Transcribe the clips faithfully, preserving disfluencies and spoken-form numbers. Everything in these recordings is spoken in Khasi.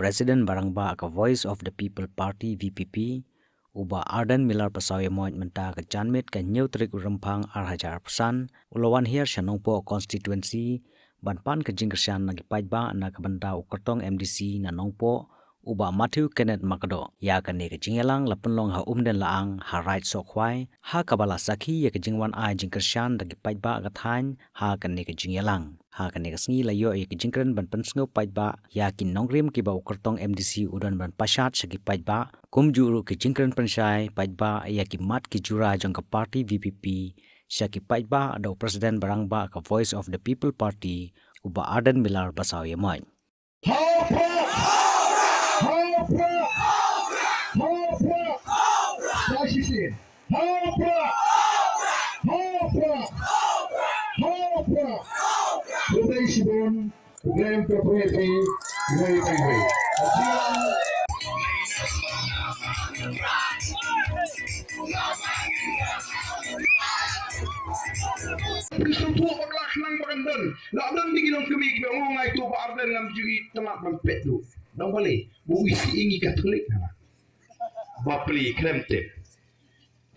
President ba rangbah ka Voice of the People Party, V P P, u Bah Ardent Miller Basaiawmoit mynta ka janmiet ka hynñiew tarik u Rymphang ar hajar arphew san, u la wan hiar sha Nongpoh constituency, ban pan ka jingkyrshan na ki paidbah na ka bynta u kyrtong M D C na Nongpoh, u Bah Matthew Kenneth Makdoh. Ïa kane ka jingïalang la pynlong ha Umden Laang ha Raid Sohkhwai, ha kaba la sakhi ïa ka jingwan ai jingkyrshan da ki paidbah ka thaiñ ha kane ka jingïalang. Ha kane ka sngi la ïoh ïa ka jingkren ban pynsngew paidbah ïa ki nongrim kiba u kyrtong M D C u don ban pashat sha ki paidbah, kumjuh ruh ki jingkren pynshai paidbah ïa ki mat ki jura jong ka party V P P sha ki paidbah da u President ba rangbah ka Voice of the People Party, u Bah Ardent Miller Basaiawmoit. Hau prah! Hau prah! Hau prah! Sa shisien. Hau prah! Hau prah! Hau prah! Khublei shibun, khublei ïa phi, khublei ïa phi. Phi sngewthuh ba la khnang ba kan don. La don dei ki longkmie kiba ong, nga ïathuh Bah Ardent ngam ju ïohi tynnat ban peit ruh. Dang balei? Ba u isih ïa ngi Katholik hana. Bapli khlem tip.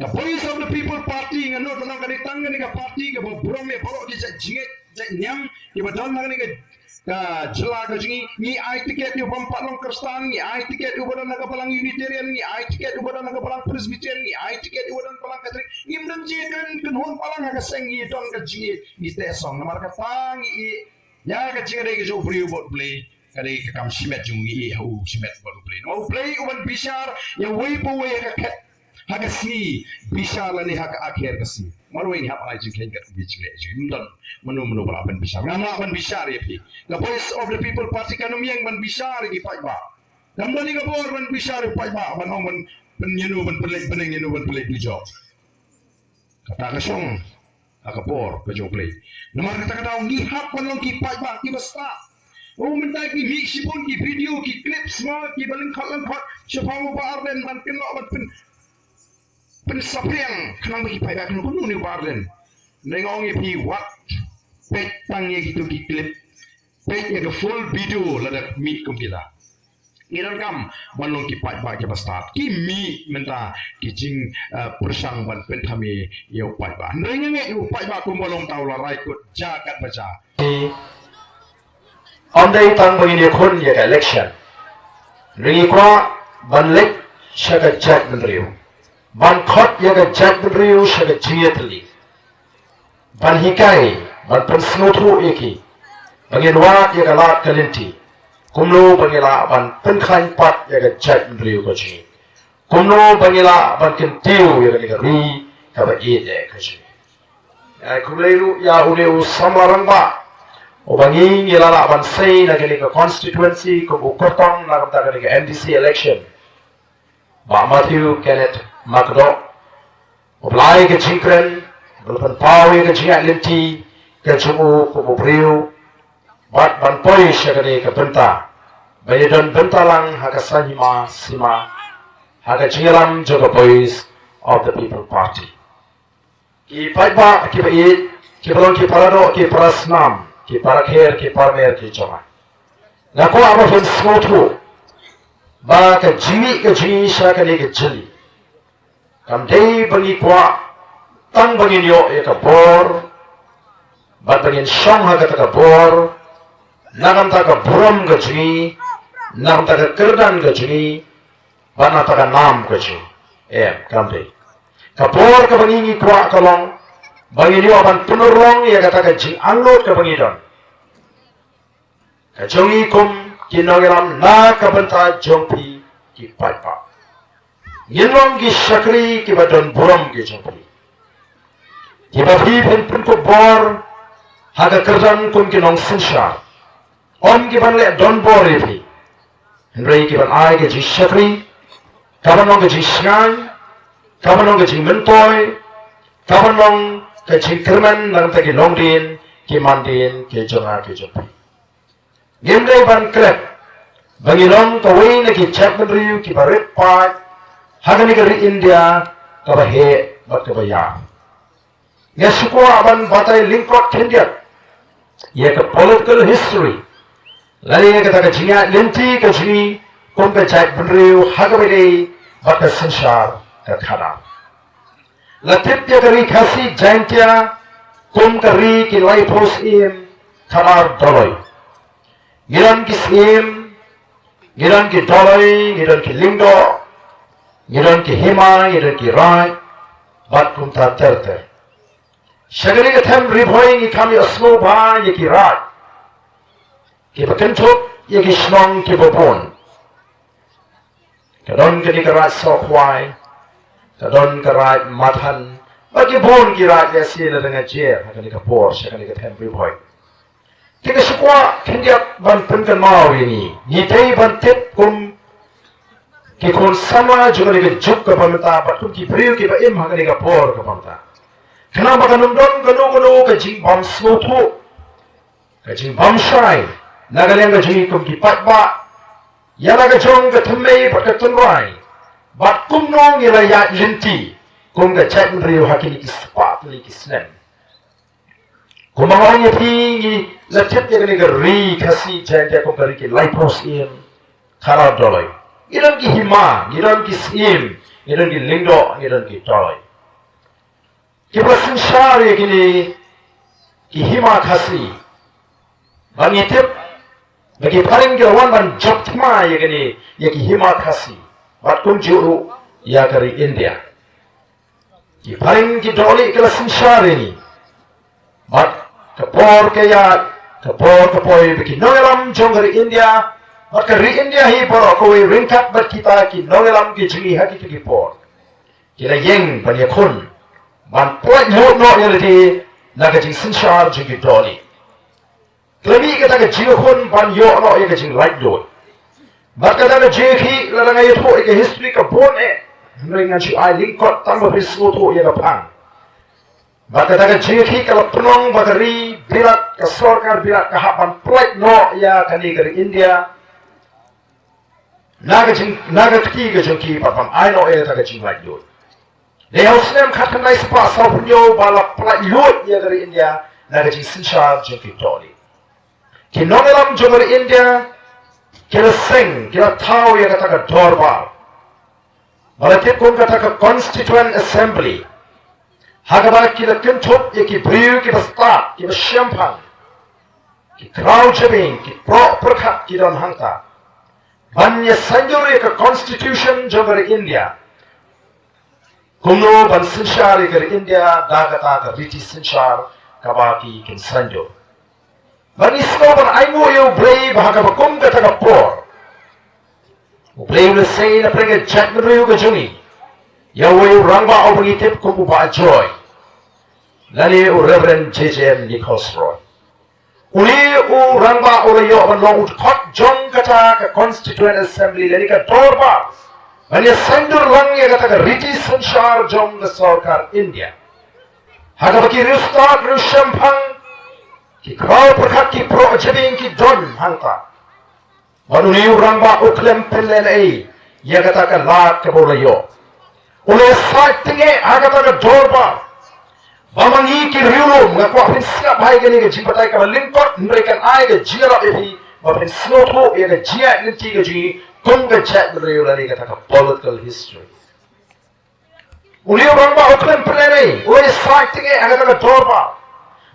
Ka Voice of the People Party, nga nud ba nang kane tang kane ka party kaba burom ïa baroh ki jait jingngeit jait niam kiba don ha kane ka, ka jylla ka jong ngi. Ngi ai tiket ïa u Bampat Long Khristan, ngi ai tiket ïa uba don ha ka balang Unitarian, ngi ai tiket ïa uba don ha ka balang Presbyterian, ngi ai tiket ïa uba don balang Katholik. Ngim don jingkren kynhun balang ha ka seng, ngi don ka jingngeit, ngi teh song. Namar kata ngi ïa ka jingïadei ka jong u briew bad u Blei ka dei ka kam shimet jong ngi, ha u shimet bad u Blei. Namar u Blei u ban bishar ïa uwei pa uwei ha ka khet, ha ka sngi bishar lane ha ka akher ka sngi. Marwei ngi hap ai jingkheiñ kat ka jingkheiñ jong ngi. Ym don mano mano ba lah ban bishar. Ngam lah ban bishar ïa phi. Ka Voice of the People Party kam ïeng ban bishar ïa ki paidbah. Kam don ïa ka bor ban bishar ïa u paidbah ban ong ban pynïano ban pynleit bneng, ïano ban pynleit dujok. Kata ka shong ha ka bor ka jong u Blei. Namar kata ka daw ngi hap ban long ki paidbah kiba stad. U mynta ki mih shibun ki video ki clips ma kiba lyngkot lyngkot shaphang u Bah Ardent ban kynnoh ban pyn, pynsaphriang khnang ba ki paidbah kin ong kumno une u Bah Ardent. Ngi ong ïa phi wat peit tang ïa kito ki clip. Peit ïa ka full video lada mih kum kita. Ngi donkam ban long ki paidbah kiba stad. Ki mih mynta ki jing, eh, pyrshang ban pynthame ïa u paidbah. Hynrei nga ngeit u paidbah kumba long mynta u la rai kut ja katba ja. Ym dei tang ba ngin ïakhun ïa ka election. Hynrei ngi kwah ban leit sha ka jaitbynriew, ban khot ïa ka jaitbynriew sha ka jingïatylli, ban hikai, ban pynsngewthuh ïa ki ba ngin wad ïa ka lad ka lynti, kumno ba ngin lah ban pynkhlaiñ pat ïa ka jaitbynriew ka jong ngi, kumno ba ngin lah ban kyntiew ïa kane ka ri kaba ïeit eh ka jong ngi. Ai khublei ruh ïa une u samla rangbah uba ngi, ngi la lah ban sei na kane ka constituency kum u kyrtong na ka bynta kane ka M D C election, Bah Matthew Kenneth Makdoh. U Blei ka jingkren, u la pynpaw ïa ka jingïaid lynti ka jong u kum u briew bad ban poi sha kane ka bynta ban ïadon bynta lang ha ka saiñ hima sima ha ka jingïalam jong ka Voice of the People Party. Ki paidbah kiba ïeit, kiba long ki paradoh ki parasnam, ki parakher ki paramer ki jong nga, nga kwah ba phin sngewthuh ba ka jingmih ka jong ngi sha kane ka jylli kam dei ba ngi kwah tang ba ngin ïoh ïa ka bor bad ba ngin shong ha kata ka bor na ka bynta ka burom ka jong ngi, na ka bynta ka kyrdan ka jong ngi, bad na ka bynta ka nam ka jong ngi. Em, kam dei. Ka bor kaba ngi, ngi kwah ka long ba ngin ïoh ban pynurlong ïa kata ka jingangnud kaba ngi don, ka jong ngi kum ki nongïalam na ka bynta jong phi ki paidbah. Ngin long ki shakri kiba don burom ki jong phi, kiba phi phin pynkup bor ha ka kyrdan kum ki nongsynshar. Ym ki ban leh donbor ïa phi, hynrei ki ban ai ka jingshakri, ka ban long ka jingshngaiñ, ka ban long ka jingmyntoi, ka ban long ka jingkyrmen na ka bynta ki longdien ki mandien ki jong nga ki jong phi. Ngim dei ban klet ba ngi long kawei na ki jaitbynriew kiba rit paid ha kane ka ri India kaba heh bad kaba ïar. Nga shu kwah ban batai lyngkot khyndiat ïa ka political history Lane kata ka jingïaid lynti ka jong ngi kum ka jaitbynriew ha kaba ïadei bad ka synshar ka khadar. La tip ïa ka Ri Khasi Jaintia kum ka ri ki laiphew syiem khadar doloi. Ngi don ki syiem, ngi don ki doloi, ngi don ki lyngdoh, ngi don ki hima, ngi don ki raid, bad kumta ter ter. Sha kane ka them Ri Bhoi ngi kham ïohsngew bha ïa ki raid kiba kynthup ïa ki shnong kiba bun. Ka don kane ka raid Sohkhwai, ka don ka raid Mathan, bad ki bun ki raid, lehse lada nga jer ha kane ka por sha kane ka them Ri Bhoi. Te ka shu kwah khyndiat ban pynkynmaw ïa ngi, ngi dei ban tip kum ki khun samla jong kane ka juk kaba mynta bad kum ki briew kiba im ha kane ka por kaba mynta. Khnang ba kan ym don kano kano ka jingbym sngewthuh, ka jingbym shai na ka liang ka jong ngi kum ki paidbah ïa la ka jong ka thymmei bad ka tynrai, bad kumno ngi la ïaid lynti kum ka jaitbynriew ha kine ki spah tylli ki snem. Kumba nga ong ïa phi, ngi la tip ïa kane ka Ri Khasi Jaintia kum ka ri ki laiphew syiem khadar doloi. Ngi don ki hima, ngi don ki syiem, ngi don ki lyngdoh, ngi don ki doloi. Kiba la synshar ïa kine ki hima Khasi. Ba ngi tip ba ki phareng ki la wan ban jop thma ïa kine, ïa ki hima Khasi, bad kumjuh ruh ïa ka ri India. Ki phareng ki dohlieh ki la synshar ïa ngi. Bad ka por ka ïaid, ka por ka poi ba ki nongïalam jong ka ri India bad ka ri India hi baroh kawei ryngkat bad kita ki nongïalam ki jong ngi ha kito ki por, ki la ïeng ban ïakhun, ban pynlait noh ïa lade na ka jingsynshar jong ki dohlieh. Ki la mih kata ka jingïakhun ban ïoh noh ïa ka jinglaitluid. Bad kata ka jingïakhih, lada nga ïathuh ïa ka history ka bun eh, hynrei ngan shu ai lyngkot tang ba phin sngewthuh ïa ka phang. Bad kata ka jingïakhih ka la pynlong ba ka ri Bilat, ka sorkar Bilat ka hap ban pynlait noh ïa kane ka ri India na ka jing, na ka kti ka jong ki bad ban ai noh ïa kata ka jinglaitluid. Dei ha u snem khatkhyndai spah sawphew hynñiew ba la pynlait luid ïa ka ri India na ka jingsynshar jong ki dohlieh. Ki nongïalam jong ka ri India ki la seng, ki la thaw ïa kata ka dorbar ba la tip kum kata ka Constituent Assembly, ha kaba ki la kynthup ïa ki briew kiba stad, kiba shemphang, ki khraw jabieng, ki proh pyrkhat ki don hangta, ban ïa saiñdur ïa ka Constitution jong ka ri India. Kumno ban synshar ïa ka ri India da kata ka riti synshar kaba ki kin saiñdur. Ban ïa sngewbha ban ainguh ïa U Blei ba ha kaba kum kata ka por, U Blei u la sei na pdeng ka jaitbynriew ka jong ngi ïa uwei u rangbah uba ngi tip kum u Bah Joy, lane u Reverend J J M Nichols Roy. Une u rangbah u la ïoh ban long u dkhot jong kata ka Constituent Assembly lane ka dorbar ban ïa saiñdur lang ïa kata ka riti synshar jong ka sorkar India, ha kaba ki riewstad, riewshemphang, ki khraw pyrkhat, ki proh jabieng ki don hangta. Bad une u rangbah u khlem pynlehnohei ïa kata ka lad kaba u la ïoh. U la said tyngeh ha kata ka dorbar ba ma ngi ki riewlum, nga kwah phin sngap ha kane ka jingbatai kaba lyngkot, hynrei kan ai ka jingïarap ïa phi ba phin sngewthuh ïa ka jingïaid lynti ka jong ngi kum ka jaitbynriew lane kata ka political history. Une u rangbah u khlem pynlehnohei, u la said tyngeh ha kata ka dorbar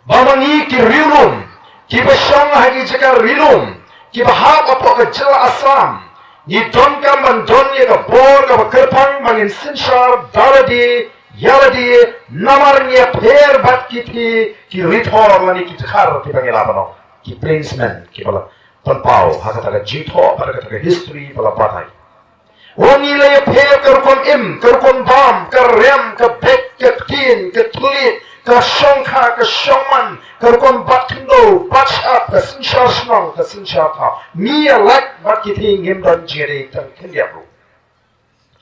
ba ma ngi ki riewlum kiba shong ha ki jaka ri lum kiba hap hapoh ka jylla Assam, ngi donkam ban don ïa ka bor kaba kyrpang ba ngin synshar da lade ïa lade, namar ngi ïapher bad kiti ki rithor lane ki dkhar kiba ngi la pynlong, ki plainsmen kiba la pynpaw ha kata ka jingthoh bad kata ka history ba la batai. Ong ngi la ïapher ka rukom im, ka rukom bam, ka rem, ka beit, ka ktien, ka thylliej, ka shongkha, ka shongman, ka rukom bat khyndew, bat shyiap, ka synshar shnong, ka synshar thaw. Ngi ïalait bad kiti, ngim don jingïadei tang khyndiat ruh.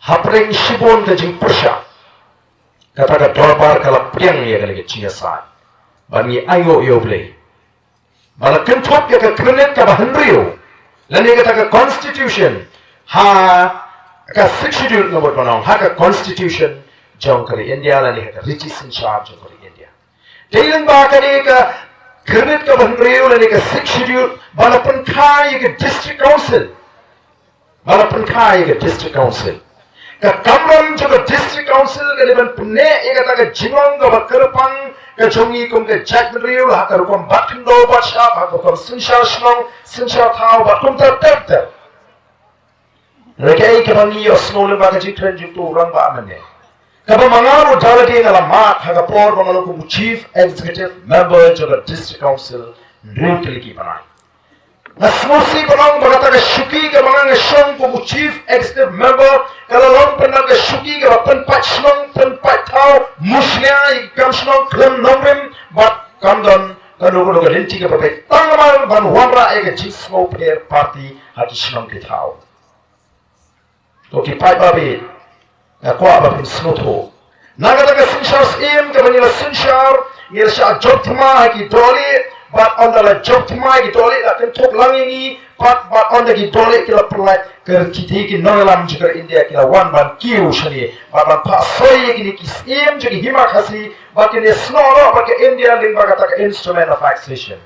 Hapdeng shibun ka jingpyrshah, kata ka dorbar ka la pdiang ïa kane ka jingïasaid ban ngi ainguh ïa U Blei. Ba la kynthup ïa ka kyrnit kaba hynriew lane kata ka Constitution ha ka Sixth Schedule, nga mut ban ong, ha ka Constitution jong ka ri India lane ha ka riti synshar jong ka ri India. Dei lyngba kane ka Kyrnit kaba hynriew lane ka Sixth Schedule ba la pynkha ïa ka District Council. Ba la pynkha ïa ka District Council. Ka kamram jong ka District Council ka dei ban pynneh ïa kata ka jinglong kaba kyrpang ka jong ngi kum ka jaitbynriew, ha ka rukom bat khyndew bat shyiap, ha ka rukom synshar shnong synshar thaw bad kumta ter ter. Hynrei kaei kaba ngi ïohsngew lyngba ka jingkren jong uto u rangbah mynne, kaba ma nga ruh da lade nga la mad ha ka por ba nga long kum u Chief Executive Member jong ka District Council hynriew tylli ki bnai. Nga sngewsih ban ong ba kata ka shuki kaba nga nga shong kum u Chief Executive Member ka la long pynban ka shuki kaba pynpait shnong pynpait thaw, mushlia ïa ki kam shnong khlem nongrim bad kam don kano kano ka lynti kaba beit tang namar ban wanrah ïa ka jingsngewpher party ha ki shnong ki thaw. Ko ki paidbah, nga kwah ba phin sngewthuh. Na kata ka synshar syiem kaba ngi la synshar, ngi la shah jop thma ha ki dohlieh, bad ynda la jop thma ha ki dohlieh la kynthup lang ïa ngi, bad, bad ynda ki dohlieh ki la pyllait, ka ki, ki nongïalam jong ka India ki la wan ban kiew shane bad ban phah soi ïa kine ki syiem jong ki hima Khasi ba kin ïasnoh noh bad ka India lyngba kata ka Instrument of Accession.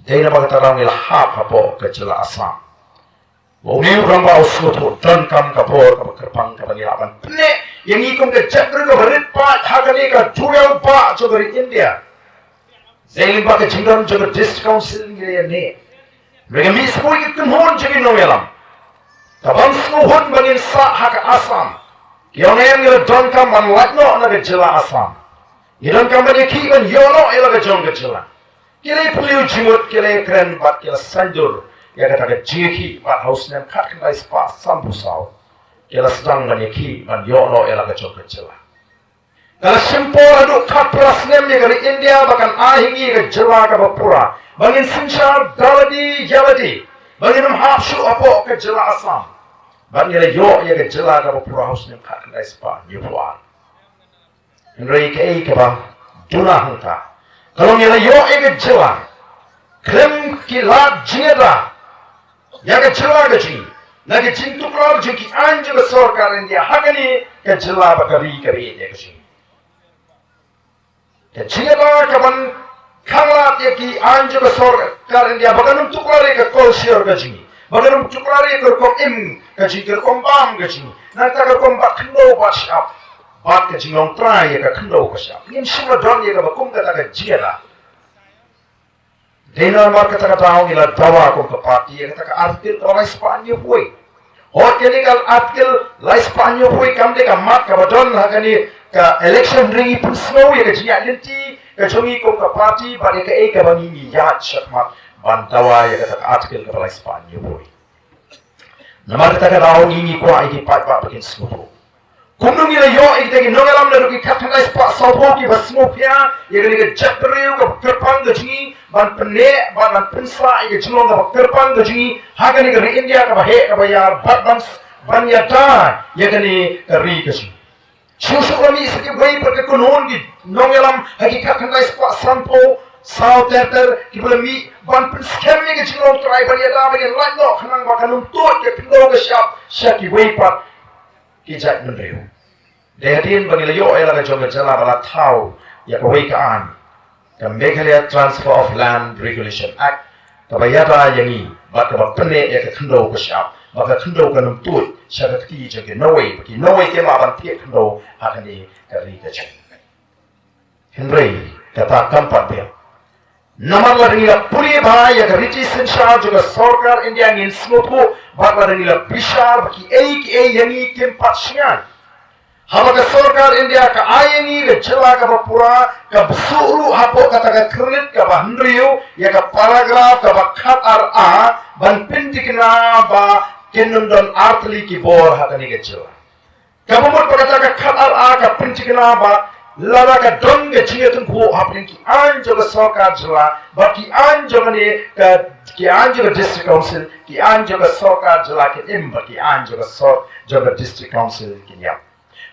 Dei namar kata ka daw ngi la hap hapoh ka jylla Assam. Ba une u rangbah u sngewthuh, donkam ka bor kaba kyrpang kaba ngi lah ban pynneh ïa ngi kum ka jaitbynriew kaba rit paid ha kane ka duriaw bah jong ka ri India. Dei lyngba ka jingdon jong ka District Council ngi la ïa neh. Hynrei ka mih sha kawei ka kynhun jong ki nongïalam, ka ban sngewhun ba ngin sah ha ka Assam. Ki ong em, ngi la donkam ban lait noh na ka jylla Assam. Ngi donkam ban ïakhih ban ïoh noh ïa la ka jong ka jylla. Ki la pynliew jingmut, ki la kren bad ki la saiñdur ïa kata ka jingïakhih bad ha u snem khatkhyndai spah sanphew saw ki la sdang ban ïakhih ban ïoh noh ïa la ka jong ka jylla. Ka la shim por haduh khatphra snem ïa ka ri India ba kan ai ha ngi ïa ka jylla kaba pura ba ngin synshar da lade ïa lade, ba ngin ym hap shuh hapoh ka jylla Assam. Bad ngi la ïoh ïa ka jylla kaba pura ha u snem khatkhyndai spah hynñiewphew ar. Hynrei kaei kaba duna hangta ka long, ngi la ïoh ïa ka jylla khlem ki lad jingïada ïa ka jylla ka jong ngi na ka jingtuklar jong ki aiñ jong ka sorkar India ha kane ka jylla bad ka ri kaba ïeit ïa ka jong ngi. Ka jingïada ka ban khanglad ïa ki aiñ jong ka sorkar India ba kan ym tuklar ïa ka culture ka jong ngi, ba kan ym tuklar ïa ka rukom im ka jong ngi, ka rukom bam ka jong ngi, nangta ka rukom bat khyndew bat shyiap bad ka jinglong trai ïa ka khyndew ka shyiap. Ngim shym la don ïa kaba kum kata ka jingïada. Dei namar kata ka daw ngi la dawa kum ka party ïa kata ka Article kaba lai spah hynñiewphew wei. Hooid, kane ka Article lai spah hynñiewphew wei kam dei ka mat kaba don ha kane ka election, hynrei ngi pynsngew ïa ka jingïaid lynti ka jong ngi kum ka party bad ïa kaei kaba ngi, ngi ïaid shakhmat ban dawa ïa kata ka Article kaba lai spah hynñiewphew wei. Namar kata ka daw ngi, ngi kwah ïa ki paidbah ba kin sngewthuh. Kumno ngi la ïoh ïa kita ki nongïalam naduh ki khatkhyndai spah sawphew kiba sngewkhia ïa kane ka jaitbynriew kaba kyrpang ka jong ngi ban pynneh bad ban pynsah ïa ka jinglong kaba kyrpang ka jong ngi ha kane ka ri India kaba heh kaba ïar bad ban, ban ïada ïa kane ka ri ka jong ngi. Shuh shuh la mih sa kiwei pat ka kynhun ki nongïalam ha ki khatkhyndai spah sanphew saw ter ter kiba la mih ban pynskhem ïa ka jinglong trai ban ïada ba kin lait noh khnang ba kan ym tuid ka khyndew ka shyiap sha kiwei pat ki jaitbynriew. Dei hadien ba ngi la ïoh ïa la ka jong ka jylla ba la thaw ïa kawei ka aiñ, ka Meghalaya Transfer of Land Regulation Act, kaba ïada ïa ngi bad kaba pynneh ïa ka khyndew ka shyiap ba ka khyndew kan ym tuid sha ka kti jong ki nongwei, ba ki nongwei kim lah ban thied khyndew ha kane ka ri ka jong ngi. Hynrei kata kam pat biang. Namar lada ngi la pule bha ïa ka riti synshar jong ka sorkar India ngin sngewthuh, bad lada ngi la bishar ba kiei kiei ïa ngi kim pat shngaiñ. Haba ka sorkar India ka ai ïa ngi ka jylla kaba pura, ka bsuh ruh hapoh kata ka kyrnit kaba hynriew ïa ka paragraph kaba khatar A ban pynthikna ba kin ym don artylli ki bor ha kane ka jylla. Kaba mut ba kata ka khatar A ka pynthikna ba lada ka don ka jingïatyngkhuh hapdeng ki aiñ jong ka sorkar jylla bad ki aiñ jong kane ka, ki aiñ jong ka District Council, ki aiñ jong ka sorkar jylla kin im bad ki aiñ jong ka sor, jong ka District Council kin ïap.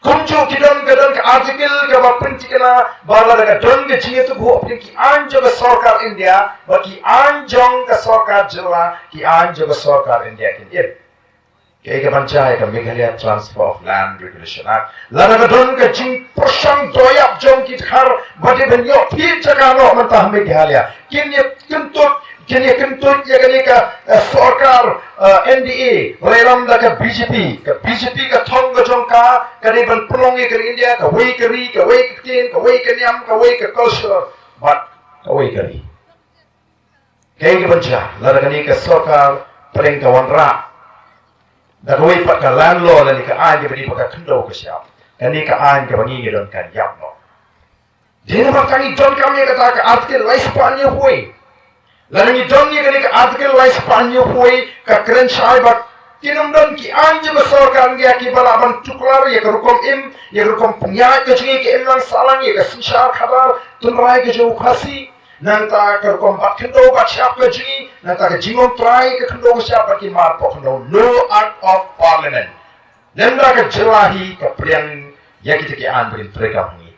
Kumjuh ki don, ka don ka article kaba pynthikna ba lada ka don ka jingïatyngkhuh hapdeng ki aiñ jong ka sorkar India bad ki aiñ jong ka sorkar jylla, ki aiñ jong ka sorkar India kin im. Kaei kaban jia ïa ka Meghalaya Transfer of Land Regulation Act? Lada ka don ka jingpyrshang dohnud jong ki dkhar ba dei ban ïoh thied jaka noh mynta ha Meghalaya, kin ïa kyntu, kin ïa kyntu ïa kane ka, eh, sorkar, eh, N D A, ba la ïalam da ka B J P. Ka B J P ka thong ka jong ka, ka dei ban pynlong ïa ka ri India kawei ka ri, kawei ka ktien, kawei ka niam, kawei ka culture, bad kawei ka ri. Kaei kaban jia lada kane ka sorkar pdeng ka wanrah da kawei pat ka land law lane ka aiñ kaba dei ba ka khyndew ka shyiap? Kane ka aiñ kaba ngi ngi don kan ïap noh. Dei namar ka ngi donkam ïa kata ka Article lai spah hynñiew phew. Lada ngi don ïa kane ka Article lai spah hynñiew phew, ka kren shai ba kin ym don ki aiñ jong ka sorkar India kiba lah ban tuklar ïa ka rukom im, ïa ka rukom pynïaid ka jong ngi, ka imlang sahlang, ïa ka synshar khadar tynrai ka jong u Khasi. Nangta ka rukom bat khyndew bat shyiap ka jong ngi, nangta ka jingong trai ka khyndew ka shyiap bad ki mar poh khyndew. No Act of Parliament. Lymda ka jylla hi ka pdiang ïa kita ki aiñ ba kin treikam ha ngi.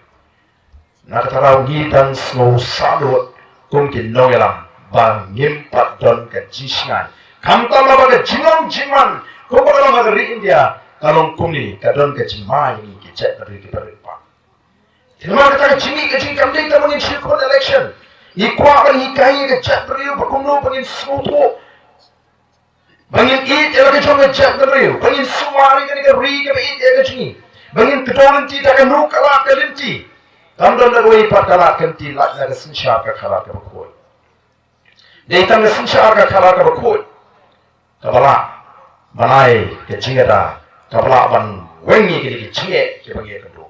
Na kata ka daw ngi dang sngew sahlot kum ki nongïalam ba ngim pat don ka jingshngaiñ. Khamtam ba ka jinglong jingman kumba ka long ha ka ri India ka long kumne, ka don ka jingma ïa ngi ki jaitbynriew kiba rit bha. Te namar kata ka jingmih ka jingkam dei tang ba ngin shu khun election. Ngi kwah ban hikai ïa ka jaitbynriew ba kumno ba ngin sngewthuh, ba ngin ïeit ïa la ka jong ka jaitbynriew, ba ngin sumar ïa kane ka ri kaba ïeit ïa ka jong ngi, ba ngin kdew lynti da kano ka lad ka lynti. Kam don da kawei pat ka lad ka lynti, lait na ka synshar ka khadar kaba khuid. Dei tang ka synshar ka khadar kaba khuid kaba lah ban ai ka jingïada, kaba lah ban weng ïa kine ki jingeh kiba ngi ïakynduh.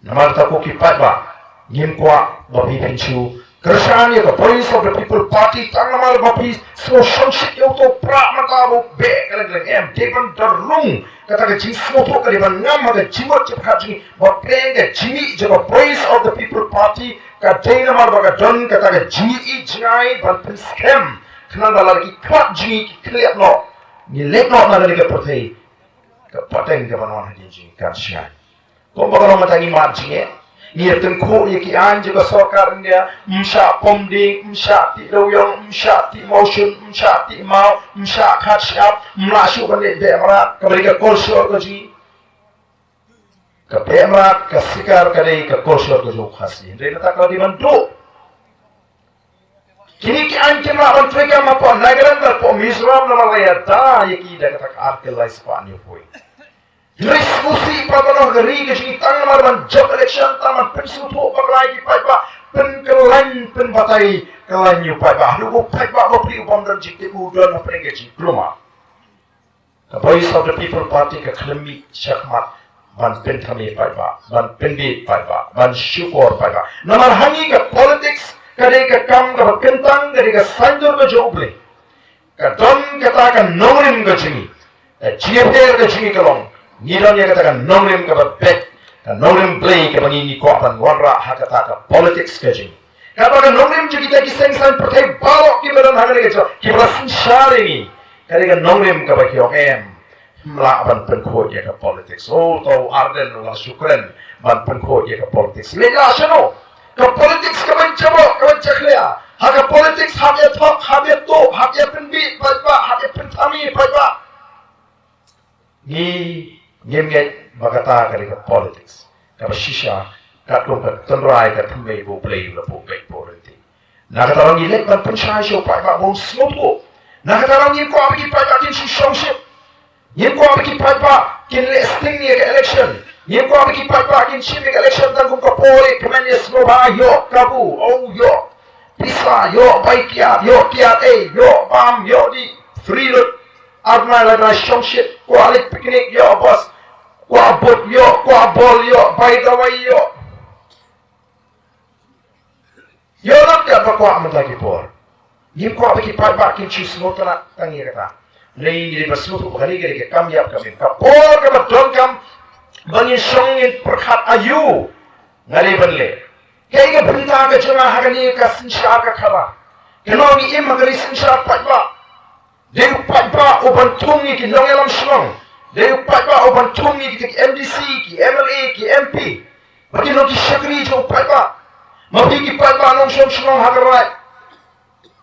Namar kata ko ki paidbah, ngim kwah ba phi phin shu kyrshan ïa ka Voice of the People Party tang namar ba phi sngew shongshit ïa uto u prah mynta ba u beh kylleng kylleng. Em, dei ban da rung kata ka jingsngewthuh, ka dei ban ngam ha ka jingmut jingpyrkhat jong ngi ba pdeng ka jingmih jong ka Voice of the People Party ka dei namar ba ka don kata ka jingïeit jngai ban pynskhem, khnang ba lada ki khmat jong ngi ki khlieh noh, ngi leit noh na kane ka pyrthei ka pateng kaban wan hadien jong ngi kan shngaiñ. Kumba ka long mynta ngi mad jingeh, ngi ïa tyngkhuh ïa ki aiñ jong ka sorkar India, ym shah pom dieng, ym shah tih dewiong, ym shah tih mawshun, ym shah tih maw, ym shah khat shyiap, ym lah shuh ban leit beh mrad, kaba dei ka culture ka jong ngi. Ka beh mrad, ka sikar ka dei ka culture ka jong u Khasi. Hynrei mynta ka la dei ban duh. Kine ki aiñ kim lah ban treikam hapoh Nagaland bad hapoh Mizoram namar la ïada ïa ki da kata ka Article lai spah hynñiew phew. Hynrei sngewsih pat ba noh ka ri ka jong ngi tang namar ban jop election, tang ban pynsngewthuh bakla ïa ki paidbah, pynkyllaiñ pynbatai kyllaiñ ïa u paidbah. Haduh ba u paidbah bapli u bym don jingtip, u don hapdeng ka jingkulmar. Ka Voice of the People Party ka khlem mih shakhmat ban pynthame paidbah, ban pynbieit paidbah, ban shukor paidbah. Namar ha ngi ka politics ka dei ka kam kaba kyntang, ka dei ka saiñdur ka jong U Blei. Ka don kata ka nongrim ka jong ngi. Ka jingïapher ka jong ngi ka long, ngi don ïa kata ka nongrim kaba beit, ka nongrim Blei kaba ngi, ngi kwah ban wanrah ha kata ka politics ka jong ngi. Kaba ka nongrim jong kita ki seng saiñ pyrthei baroh kiba don ha kane ka jylla, kiba la synshar ïa ngi, ka dei ka nongrim kaba ki ong em, ym lah ban pynkhuid ïa ka politics. Oh, to Ardent la shu kren ban pynkhuid ïa ka politics. Leit lah shano? Ka politics ka ban jaboh, ka ban jakhlia. Ha ka politics hap ïa thok, hap ïa tuh, hap ïa pynbieit paidbah, hap ïa pynthame paidbah. Ngi ngim ngeit ba kata ka dei ka politics kaba shisha, katkum ka tynrai ka thymmei ba U Blei u la buh beit bad u ryntih. Na kata ruh ngi leit ban pynshai sha u paidbah ba un sngewthuh. Na kata ruh ngim kwah ba ki paidbah kin shu shongshit. Ngim kwah ba ki paidbah kin leh sting ïa ka election. Ngim kwah ba ki paidbah kin shim ïa ka election tang kum ka por ïa kmen ïa sngewbha, ïoh kabu, oh ïoh pisa, ïoh bai kiad, ïoh kiad ei, ïoh bam, ïoh dih, free lut. Ar bnai lai bnai shongshit, kwah leit picnic ïoh bus, kwah bud ïoh, kwah bol ïoh, bai dawai ïoh. Ïoh lut katba kwah mynta ki por. Ngim kwah ba ki paidbah kin shu sngewtynnat tang ïa kata. Ngi dei ban sngewthuh ba kane ka dei ka kam ïap kam im, ka por kaba donkam ba ngin shong ngin pyrkhat aïu nga dei ban leh. Kaei ka bynta ka jong nga ha kane ka synshar ka khadar? Kano ngi im ha kane ka synshar paidbah? Dei u paidbah u ban thung ïa ki nongïalam shnong. Dei u paidbah u ban thung ïa ki, ki M D C, ki M L A, ki M P. Ba kin long ki shakri jong u paidbah. Ma phi ki paidbah nongshong shnong ha ka raid.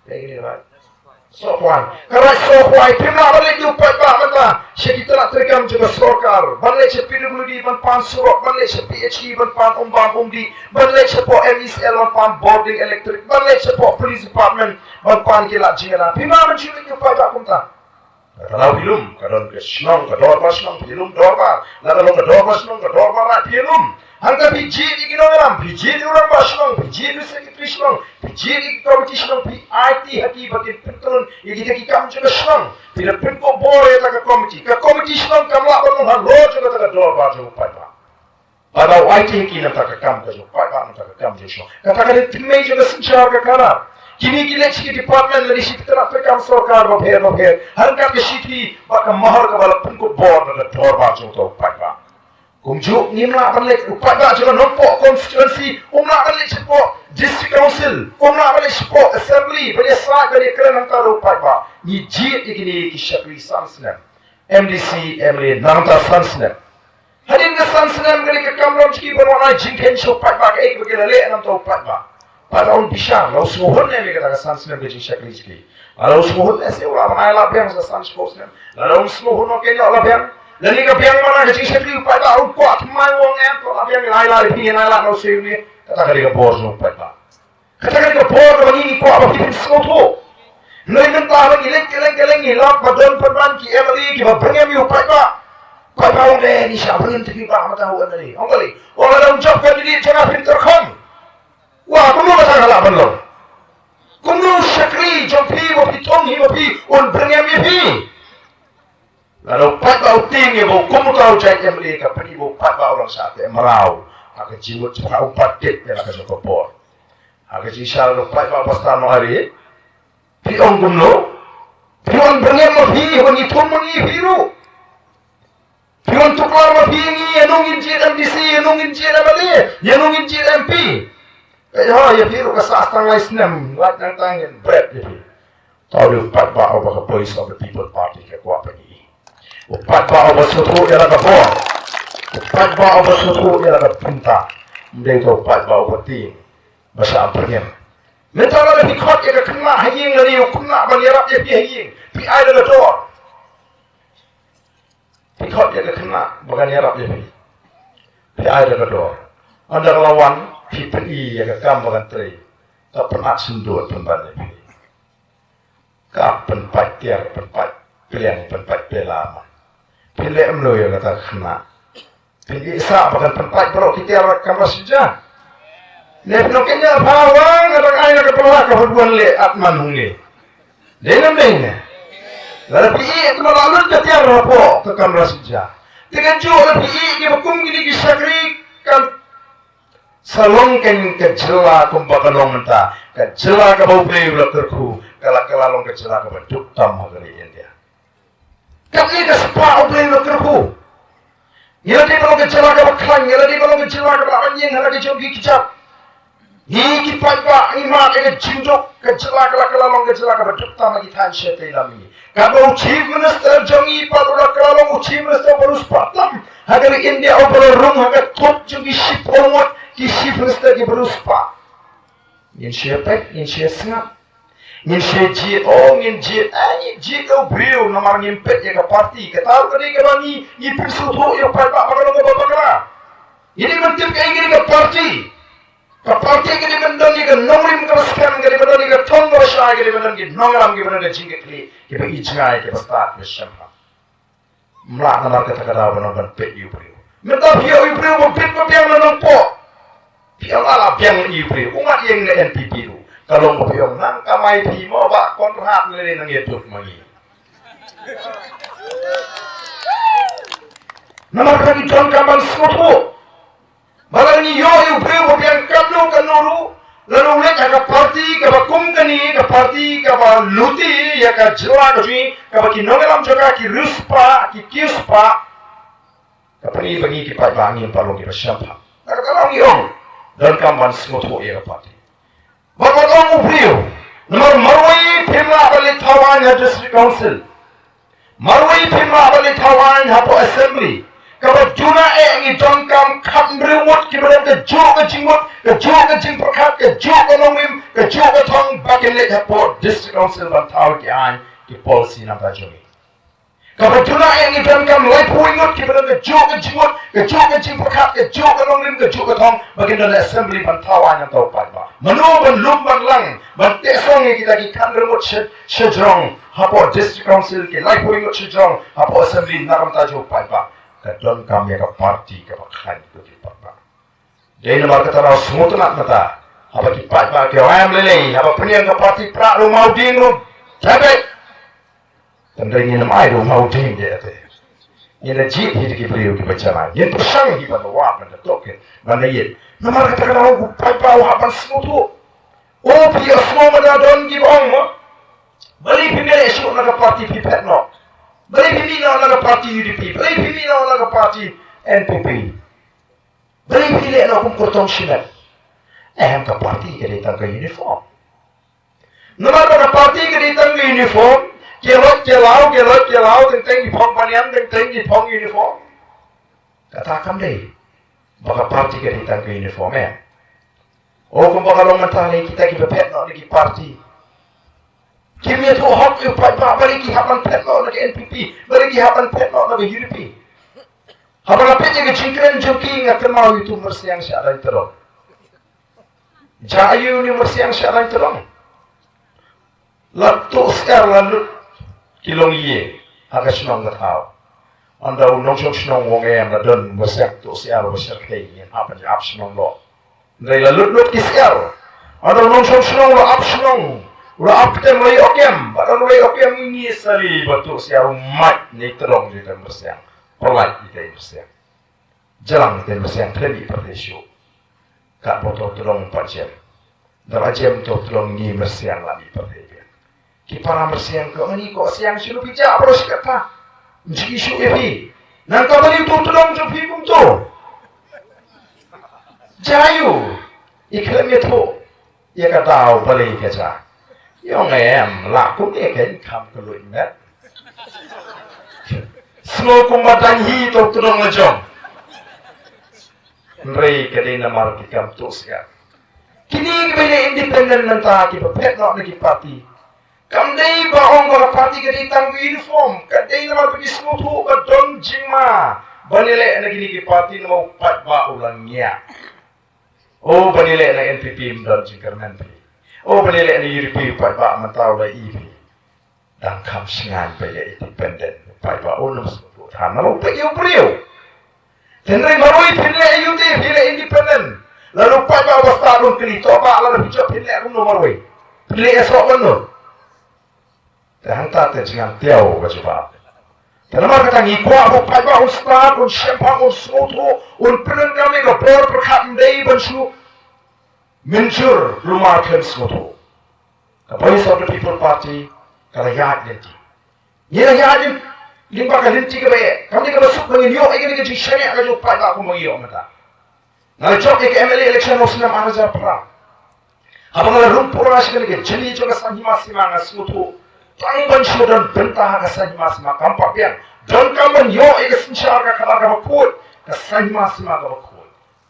Kaei ka raid? Sohkhwai. Ka Raid Sohkhwai, phim lah ban leit ïa u paidbah mynta sha ki tnat treikam jong ka sorkar. Ban leit sha P W D ban pan surok, ban leit sha P H E ban pan umbam umdih, ban leit shapoh M E C L ban pan bording electric, ban leit shapoh police department ban pan ki lad jingïada. Phim lah ban shu leit ïa u paidbah kumta. Ka thaw phi lum, ka don ka shnong, ka dorbar shnong, phi lum dorbar. La ka long ka dorbar shnong, ka dorbar raid, phi lum. Hangta phi jied ïa ki nongïalam, phi jied ïa u rangbah shnong, phi jied ïa u secretary shnong, phi jied ïa ki komiti shnong, phi aiti ha ki ba kin pyntrun ïa kita ki kam jong ka shnong. Phi da pynkup bor ïa kata ka komiti. Ka komiti shnong kam lah ban long halor jong kata ka dorbar jong u paidbah. Paidbah u aiti ha ki namar ka kam ka jong u paidbah, namar ka kam jong u shnong. Kata ka dei tynrai jong ka synshar ka khadar. Kine ki leit sha ki department lane sha ki tnat treikam sorkar bapher bapher. Hangkat ka shithi bad ka mahar kaba la pynkup bor na ka dorbar jong uta u paidbah. Kumjuh ngim lah ban leit, u paidbah jong ka Nongpoh constituency um lah ban leit shapoh District Council, um lah ban leit shapoh Assembly ban ïasaid ban ïakren hangta da u paidbah. Ngi jied ïa kine ki shakri san snem, M D C, M L A nangta san snem. Hadien ka san snem ka dei ka kamram jong ki ban wan ai jingkheiñ sha u paidbah, kaei kaba ki la leh na ka bynta u paidbah. Paidbah un bishar, la u sngewhun ne em ïa kata ka san snem ka jingshakri jong ki. La u sngewhun ne, shu la ban ai la biang sa san shiphew snem. La u sngewhun ne, keiñ la biang. Lane ka biang mana ka jingshakri u paidbah, u kwah thymmai u ong em, to la biang, la ai la, phi ai la, la u sngewhun ne. Kata ka dei ka bor jong u paidbah. Kata ka dei ka bor kaba ngi ngi kwah ba phi phin sngewthuh. Hynrei mynta ba ngi leit kylleng kylleng ngi lap ba don pynban ki M L A kiba byrngem ïa u paidbah. Paidbah u ong, eh, ngi shah byrngem te phi bah mynta u M L A. Ong balei? Ong lada um jop candidate jong nga phin tyrkhong. Wah, kumno kata ka lah ban long? Kumno u shakri jong phi ba phi thung hi ma phi un byrngem ïa phi? Lada u paidbah u tieng ïa ba u kum uta u jait M L A, ka pyni ba u paidbah u dang shah teh mraw ha ka jingmut jingpyrkhat, um pat tip ïa la ka jong ka bor. Ha ka jingshisha lada u paidbah ba sdang noh, are phi ong kumno? Phi wan byrngem ma phi, wan ïathum ma ngi phi ruh. Phi wan tuklar ma phi ngi, ïano ngin jied M D C, ïano ngin jied M L A, ïano ngin jied M P. Ka ïa, ïa phi ruh ka sah tang lai snem, lait nangta ngin bret ïa phi. Tang u dei u paidbah uba ka Voice of the People Party ka kwah pyni. U paidbah uba sngewthuh ïa la ka bor. U paidbah uba sngewthuh ïa la ka bynta. Ym dei uta u paidbah uba tieng ba shah byrngem. Mynta lada phi khot ïa ka khynnah ha ïing lane u khynnah ban ïarap ïa phi ha ïing, phi ai da ka dor. Phi khot ïa ka khynnah ba kan ïarap ïa phi, phi ai da ka dor. Ynda ka la wan, phi pyni ïa ka kam ba kan trei. Ka pynat syndon pynban ïa phi. Ka pynpait tiar, pynpait pliang, pynpait pela ma. Phin leh kumno ïa kata ka khynnah? Phin ïeh sah ba kan pynpait baroh ki tiar kamra shisha? Ne phin ong, kynja pha, wa nga dang ai na ka pynlak ka pynwan leh at man hungne. Dei ne ym dei ne? Lada phi ïeh kumno la lut ka tiar hapoh ka kamra shisha. Te kajuh lada phi ïeh kiba kum kine ki shakri kan sa long kein ka jylla kumba ka long mynta. Ka jylla kaba U Blei u la kyrkhu, ka la, ka la long ka jylla kaba duk tam ha ka ri India. Katne ka spah U Blei u la kyrkhu. Ngi la dei ban long ka jylla kaba khlaiñ, ngi la dei ban long ka jylla kaba la ïeng ha la ka jong ki kjat. Ngi ki paidbah ngi mad ïa ka jingduk, ka jylla ka la, ka la long ka jylla kaba duk tam ha ki thaiñ shatei lam ngi. Katba u Chief Minister jong ngi pat u la, ka la long u Chief Minister ba riewspah tam ha ka ri India, uba la rung ha ka thup jong ki shiphew ngut ki Chief Minister kiba riewspah. Ngin shu peit, ngin shu sngap. Ngin shu jied, oh, ngin jied, eh, ngin jied ïa u briew namar ngim peit ïa ka party. Kata ruh ka dei kaba ngi, ngi pynsngewthuh ïa u paidbah ba ka long kaba bakla. Ngi dei ban tip kaei ka dei ka party. Ka party ka dei ban don ïa ka nongrim kaba skhem, ka dei ban don ïa ka thong kaba shai, ka dei ban don ïa ki nongïalam kiba don ka jingkitkhlieh, kiba i jngai, kiba stad, kiba sngewthuh. Ym lah namar kata ka daw ban ong ban peit ïa u briew. Mynta phi ïoh ïa u briew ba bit ba biang na Nongpoh. Phi ong, ala biang ïa u briew. U mat ïeng na N P P ruh. Ka long ba phi ong nang kamai phi mo Bah Conrad, lane nang ïa duk ma ngi. Namar ka ngi donkam ban sngewthuh. Ba lada ngi ïoh ïa u briew ba biang katno katno ruh, lada u leit ha ka party kaba kum kane, ka party kaba lute ïa ka jylla ka jong ngi, kaba ki nongïalam jong ka ki riewspah, ki kiew spah, ka pyni ba ngi ki paidbah ngim pat long kiba shemphang. Kata ka daw ngi ong, donkam ban sngewthuh ïa ka party. Bad wat ong u briew, namar marwei phim lah ban leit thaw aiñ ha District Council. Marwei phim lah ban leit thaw aiñ hapoh Assembly. Kaba duna eh ngi donkam khathynriew ngut kiba don kajuh ka jingmut, Ka juh ka jingpyrkhat, ka juh ka nongrim, ka juh ka thong ba kin leit hapoh District Council ban thaw ki aiñ ki policy namar jong ngi. Kaba duna ïa ngi donkam laiphew ngut kiba don ka juh ka jingmut, ka juh ka jingpyrkhat, ka juh ka nongrim, ka juh ka thong ba kin don assembly ban thaw aiñ namar u paidbah. Mano ban lum ban lang ban teh song ïa kita ki khyndai ngut sha, sha jrong hapoh District Council, ki laiphew ngut sha jrong hapoh assembly na ka bynta jong u paidbah? Ka donkam ïa ka party kaba khlaiñ ïa ki paidbah. Dei namar kata ruh sngewtynnat mynta haba ki paidbah ki ong em lei lei, haba pynïeng ka party prah ruh mawding ruh debit. Tang dei ngin ym ai ruh mawding ïa te. Ngin da jied hi da ki briew kiba janai, ngin pyrshang hi ban da wad, ban da tohkit, ban da ïeit. Namar kata ka daw u paidbah u hap ban sngewthuh. O phi ïohsngew ma da don kiba ong mo, balei phi mih leh shuh na ka party phi phet noh? Balei phi mih noh na ka party U D P? Balei phi mih noh na ka party N P P? Balei phi leh noh kum kyrtong shimet? Em, ka party ka dei tang ka uniform. Namar ba ka party ka dei tang ka uniform, ki loit ki law, ki loit ki law, teng teng ki phong banian, teng teng ki phong uniform. Kata kam dei ba ka party ka dei tang ka uniform, em? O kumba ka long mynta lei, kita kiba phet noh na ki party kim ïathuh hok ïa u paidbah, balei ki hap ban phet noh na ka N P P, balei ki hap ban phet noh na ka U D P. Haba la peit ïa ka jingkren jong ki, nga kynmaw ïa uto u myrsiang Shahdain Tyrong. Jia aïu une u myrsiang Shahdain Tyrong? La tuh syiar la lut ki longïing ha ka shnong ka thaw. Ynda u nongshong shnong u ong em, la don myrsiang tuh syiar uba shyrkhei, ngin hap ban ïa ap shnong noh. Hynrei la lut lut ki syiar. Ynda u nongshong shnong u la ap shnong, u la ap ktem, u la ïoh kem. Bad ynda u la ïoh kem, une sa leit ba tuh syiar, u mait na i tdong jong ita i myrsiang. Pyllait ita i myrsiang. Jlang ita i myrsiang khlem mih pyrthei shuh. Katba uto u tdong u pat jem. Haba jem uto u tdong, une u myrsiang la mih pyrthei biang. Ki para myrsiang ki ong, ngi koh siang shuh, phi jah baroh shi katta. Ym jia shuh ïa phi. Nangta balei uto u tdong jong phi kumto? Jia aïu? I khlem ïathuh ïa ka daw, balei ka jia? I ong em, lah kumne kein, kham ka luid met. Sngew kumba dang hi uto u tdong la jong. Hynrei ka dei namar ki kam tuh syiar. Kine kiba ïaleh independent mynta, kiba phet noh na ki party, kam dei ba ong ba ka party ka dei tang ka uniform. Ka dei namar ba ki sngewthuh ba don jingma ban ïaleh na kine ki party namar u paidbah u la ngiah. O, ban ïaleh na N P P ym don jingkyrmen phi. O, ban ïaleh na U D P u paidbah mynta u la ïohi phi. Dang kham shngaiñ ba ïa independent, u paidbah un ym sngewthuh than namar u peit ïa u briew. Hynrei marwei phin leh ïa u te, phi leh independent, lada u paidbah ba stad un kylli, to bah, lada phi jop phin leh kumno marwei? Phin leh ïasoh kumno? Te hangta te jingangthiaw ka jubab. Te namar kata ngi kwah ba u paidbah un stad, un shemphang, un sngewthuh, un pyndonkam ïa ka bor pyrkhat, ym dei ban shu mynjur kulmar khlem sngewthuh. Ka Voice of the People Party ka la ïaid lynti. Ngi la ïaid lynti lyngba ka lynti kaba eh, kam dei kaba suk, ba ngin ïoh ïa kane ka jingshaniah ka jong u paidbah kumba ngi ïoh mynta. Nga la jop ïa ka M L A election ha u snem ar hajar phra. Haba nga la rung pura sha kane ka jingim jong ka saiñ hima sima, nga sngewthuh tang ban shu don bynta ha ka saiñ hima sima kam pat biang. Donkam ban ïoh ïa ka synshar ka khadar kaba khuid, ka saiñ hima sima kaba khuid.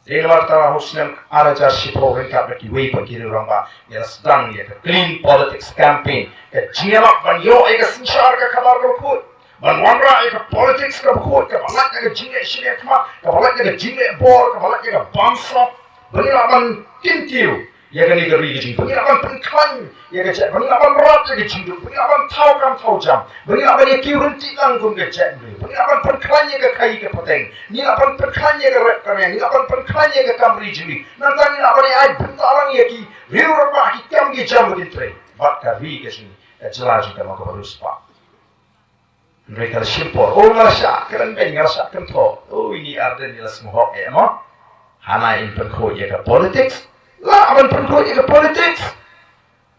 Dei namar kata ha u snem ar hajar shiphew ryngkat bad kiwei pat ki riew rangbah ngi la sdang ïa ka clean politics campaign. Ka jingïalap ban ïoh ïa ka synshar ka khadar kaba khuid, ban wanrah ïa ka politics kaba khuid, kaba lait na ka jingleh shiliang khmat, kaba lait na ka jingleh bor, kaba lait na ka bamsap, ba ngin lah ban kyntiew ïa kane ka ri ka jong ngi, ba ngin lah ban pynkhlaiñ ïa ka jait, ba ngin lah ban rat ïa ka jingduk, ba ngin lah ban thaw kam thaw jam, ba ngin lah ban ïa kiew ryntih lang kum ka jaitbynriew, ba ngin lah ban pynkhlaiñ ïa ka khaii ka pateng, ngin lah ban pynkhlaiñ ïa ka rep ka riang, ngin lah ban pynkhlaiñ ïa ka kam ri jong ngi. Nangta ngin lah ban ïa ai bynta lang ïa ki riew rangbah ki kam ki jam ba kin trei bad ka ri ka jong ngi, ka jylla jong ngi ka long kaba riewspah. Hynrei ka la shim por. O, nga la shah kren beiñ, nga la shah kynthoh. O, ine i Ardent i la sngewhok eh mo. Hana in pynkhuid ïa ka politics. Lah ban pynkhuid ïa ka politics.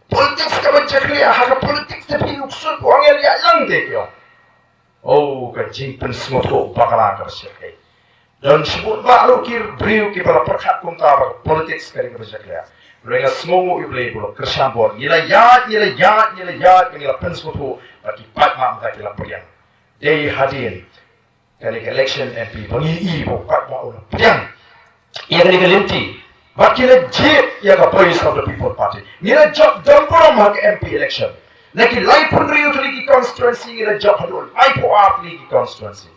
Politics kaba jakhlia, ha ka politics te phi u ksuid u angel ïalang te ki ong. O, ka jingpynsngewthuh bakla kaba shyrkhei. Don shibun bah ruh ki briew kiba la pyrkhat kumta ba ka politics ka dei kaba jakhlia. Hynrei nga sngewnguh ïa U Blei ba u la kyrshan bor. Ngi la ïaid, ngi la ïaid, ngi la ïaid, ngi la pynsngewthuh ba ki paidbah mynta ki la pdiang. Dei hadien kane ka election M P ba ngi i ba u paidbah u la pdiang ïa kane ka lynti. Bad ki la jied ïa ka Voice of the People Party. Ngi la jop dang burom ha ka M P election. Na ki laiphew hynriew tylli ki constituency ngi la jop haduh laiphew ar tylli ki constituency.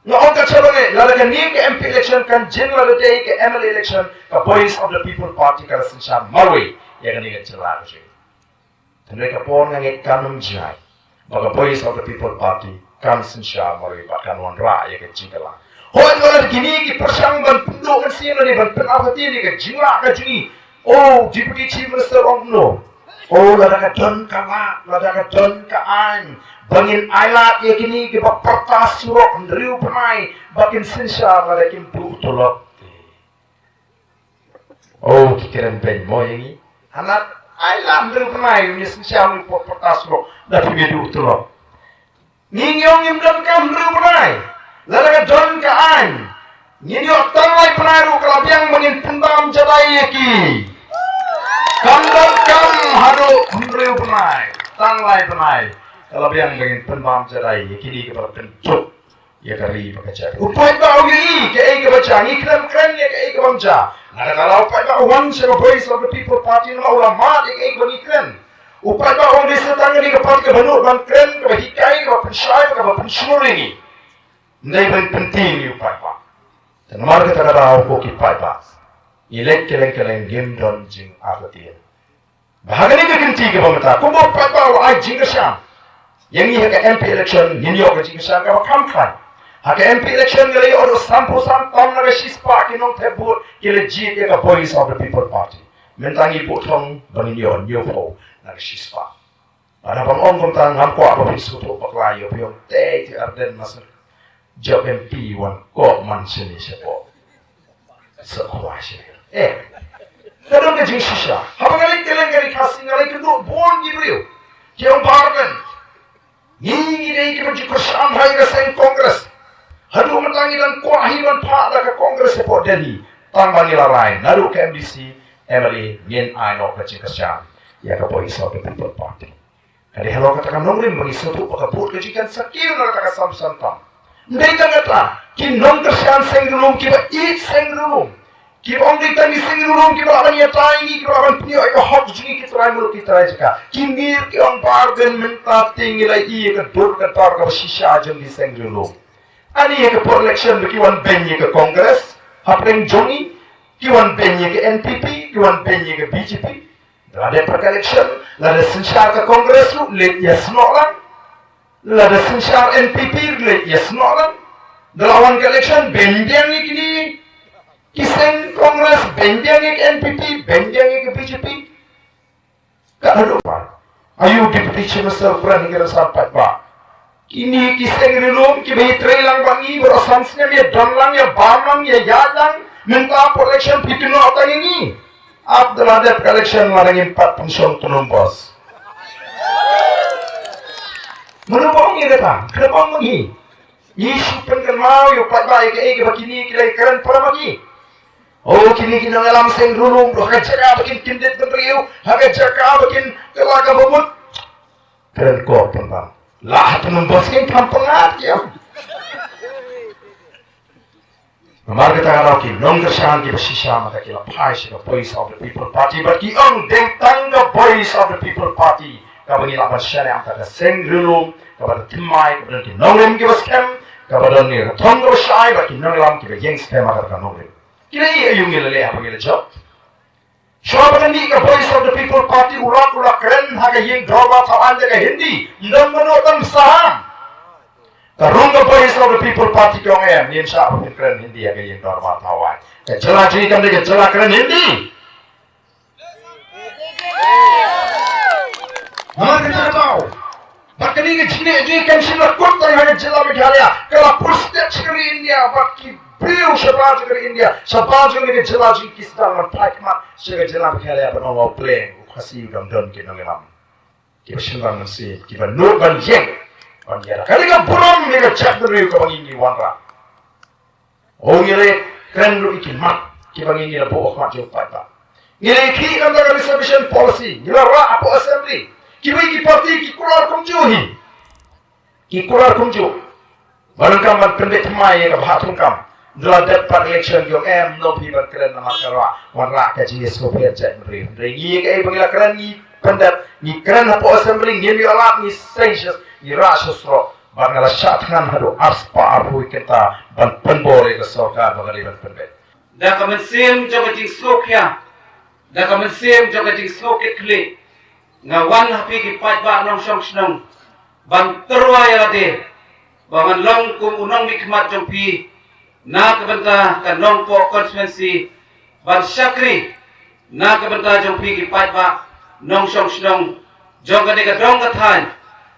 Nga ong ka shaba ngi, lada kane ka M P election kan jin lada dei ka M L A election, ka Voice of the People Party ka la synshar marwei ïa kane ka jylla ka jong ngi. Hynrei ka por nga ngeit kan ym jia ba ka Voice of the People Party kan synshar marwei bad kan wanrah ïa ka jingkylla. Hooid, lada kine ki pyrshang ban pynduh mynsiem lane ban pynartatien ïa ka jinglah ka jong ngi. Oh, Deputy Chief Minister ong kumno? Oh, lada ka don ka lad, lada ka don ka aiñ ba ngin ailad ïa kine kiba pyrta surok hynriew bnai ba kin synshar lada kim buh tulop. Oh, ki kren beiñ mo ïa ngi. Hana ailad hynriew bnai ngin synshar, hynriew pyrta surok, da kim buh tulop. Ngi ngi ong ngim donkam hynriew bnai. Lada ka don ka aiñ, ngin ïoh tang lai bnai ruh ka la biang ba ngin pynbam jadai ïa ki. Kam donkam haduh hynriew bnai, tang lai bnai ka la biang ba ngin pynbam jadai ïa kine kiba la pynduh ïa ka ri bad ka jaid. U paidbah u ïohi kaei kaba jia, ngi khlem kren ïa kaei kaba jia. Lada ka la u paidbah u wan sha ka Voice of the People Party namar u la mad ïa kaei kaba ngi kren. U paidbah u ong dei sa tang kane ka party kaba nud ban kren, kaba hikai, kaba pynshai, kaba pynshlur ïa ngi. Ym dei ban pyntieng ïa u paidbah. Te namar kata ka daw ko ki paidbah, ngi leit kylleng kylleng, ngim don jingartatien. Ba ha kane ka kynti kaba mynta, kumba u paidbah u la ai jingkyrshan ïa ngi ha ka M P election, ngin ïoh ka jingkyrshan kaba kham khlaiñ. Ha ka M P election ngi la ïoh haduh sanphew san tam na ka shispah ki nongthep vote ki la jied ïa ka Voice of the People Party. Mynta ngi buh thong ba ngin ïoh hynñiewphew na ka shispah. Lada ban ong kumta ngam kwah ba phin sngewthuh bakla ïa u, phi ong te ki Ardent ma sngewthuh. Jop M P wan koh man shane shapoh. Sa khwa shane. Eh. Ka don ka jingshisha. Haba nga leit kylleng ka ri Khasi nga la ïakynduh bun ki briew. Ki ong Bah Ardent, ngi ngi dei kiba ju kyrshan ha ïa ka seng Congress. Haduh mynta ngi dang kwah hi ban phah da ka Congress hapoh Delhi. Tang ba ngi la rai naduh ka M D C, M L A ngin ai noh ka jingkyrshan ïa ka Voice of the People Party. Ka dei halor kata ka nongrim ba ngi sngewthuh ba ka vote ka jong ngi kan sa kiew na kata ka sanphew san tam. Ym dei tang kata, ki nongkyrshan seng Ri Lum kiba ïeit seng Ri Lum, kiba ong dei tang ki seng Ri Lum kiba lah ban ïatai ïa ngi, kiba lah ban pynïoh ïa ka hok jong ngi ki trai muluk ki trai jaka. Ki mih ki ong Bah Ardent mynta te ngi la ïohi ïa ka dur ka dar kaba shisha jong ki seng Ri Lum. Ani ïa ka por election ba ki wan beiñ ïa ka Congress hapdeng jong ngi, ki wan beiñ ïa ka N P P, ki wan beiñ ïa ka B J P. Da la dep ka election, lada synshar ka Congress ruh leit ïasnoh lang. Lada synshar N P P ruh leit ïasnoh lang. Da la wan ka election, beiñ biang ïa kine ki seng Congress, beiñ biang ïa ka N P P, beiñ biang ïa ka B J P. Ka haduh ba aïu Deputy Chief Minister u kren ha ki rynsan paidbah? Kine ki seng Ri Lum kiba ïatrei lang bad ngi baroh san snem, ïadon lang, ïabam lang, ïaïaid lang. Mynta por election phi kynnoh tang ïa ngi. Ap da la dep ka election la dang ngim pat pynshong tnum bos. Mano ba ong ïa kata? Khlem ong ma ngi. Ngi shu pynkynmaw ïa u paidbah ïa kaei kaba kine ki la ïakren para ma ngi. Oh, kine ki nongïalam seng Ri Lum, ha ka jaka ba kin kyndit bynriew, ha ka jaka ba kin kylla kaba mut. Kren ko pynban. Lah ha tnum bos kin kham pyngngad ki ïa. Namar kata ka daw ki nongkyrshan kiba shisha mynta ki la phai sha ka Voice of the People Party bad ki ong dei tang ka Voice of the People Party kaba ngi lah ban shaniah mynta ka seng Ri Lum, kaba don thymmai, kaba don ki nongrim kiba skhem, kaba don ïa ka thong kaba shai bad ki nongïalam kiba ïeng skhem ha ka nongrim. Ki la ïohi aïu ngi la leh haba ngi la jop. Shuwa ba kan mih ka Voice of the People Party u la, u la kren ha ka ïing dorbar thaw aiñ da ka Hindi. Ym don mano tang Saham. Ka rung ka Voice of the People Party ka ong em, ngim shah ba phin kren Hindi ha ka ïing dorbar thaw aiñ. Ka jylla jong ngi kam dei ka jylla kren Hindi. Namar kata ka daw, bad kane ka jingeh jong ngi kam shym la kut tang ha ka jylla Meghalaya, ka la pur stet sha ka ri India, bad ki briew shabar jong ka ri India, shabar jong ka jylla jong ngi ki sdang ban phai khmat sha ka jylla Meghalaya ban ong, o pleng, u Khasi u dang don ki nongïalam kiba shynrang mynsiem, kiba nud ban ïeng ban ïada. Kane ka burom ïa ka jaitbynriew kaba ngi ngi wanrah. Oh, ngi la kren ruh ïa ki mat kiba ngi ngi la buh ha khmat jong u paidbah. Ngi la ïakhih kumta ka reservation policy, ngi la rah hapoh assembly. Kiwei ki party ki kular kumjuh hi. Ki kular kumjuh. Ba donkam ban pynbeit thymmai ïa ka bhah thungkam. Dra dep pat election jong em, ym phi ban kren namar ka rah, wanrah ka jingïasngewpher jaitbynriew. Hynrei ngi kaei ba ngi la kren, ngi pyndep, ngi kren hapoh assembly, ngim ïoh lad, ngi seng sha, ngi rah sha surok. Bad nga la shah thngan haduh arspah arphew kynta ban pynbor ïa ka sorkar ba ka dei ban pynbeit. Da ka mynsiem jong ka jingsngewkhia, da ka mynsiem jong ka jingsngewkitkhlieh, nga wan ha phi ki paidbah nongshong shnong ban tyrwa ïa lade ba ngan long kum u nongmihkhmat jong phi na ka bynta ka Nongpoh constituency, ban shakri na ka bynta jong phi ki paidbah nongshong shnong jong kane ka dong ka thaiñ,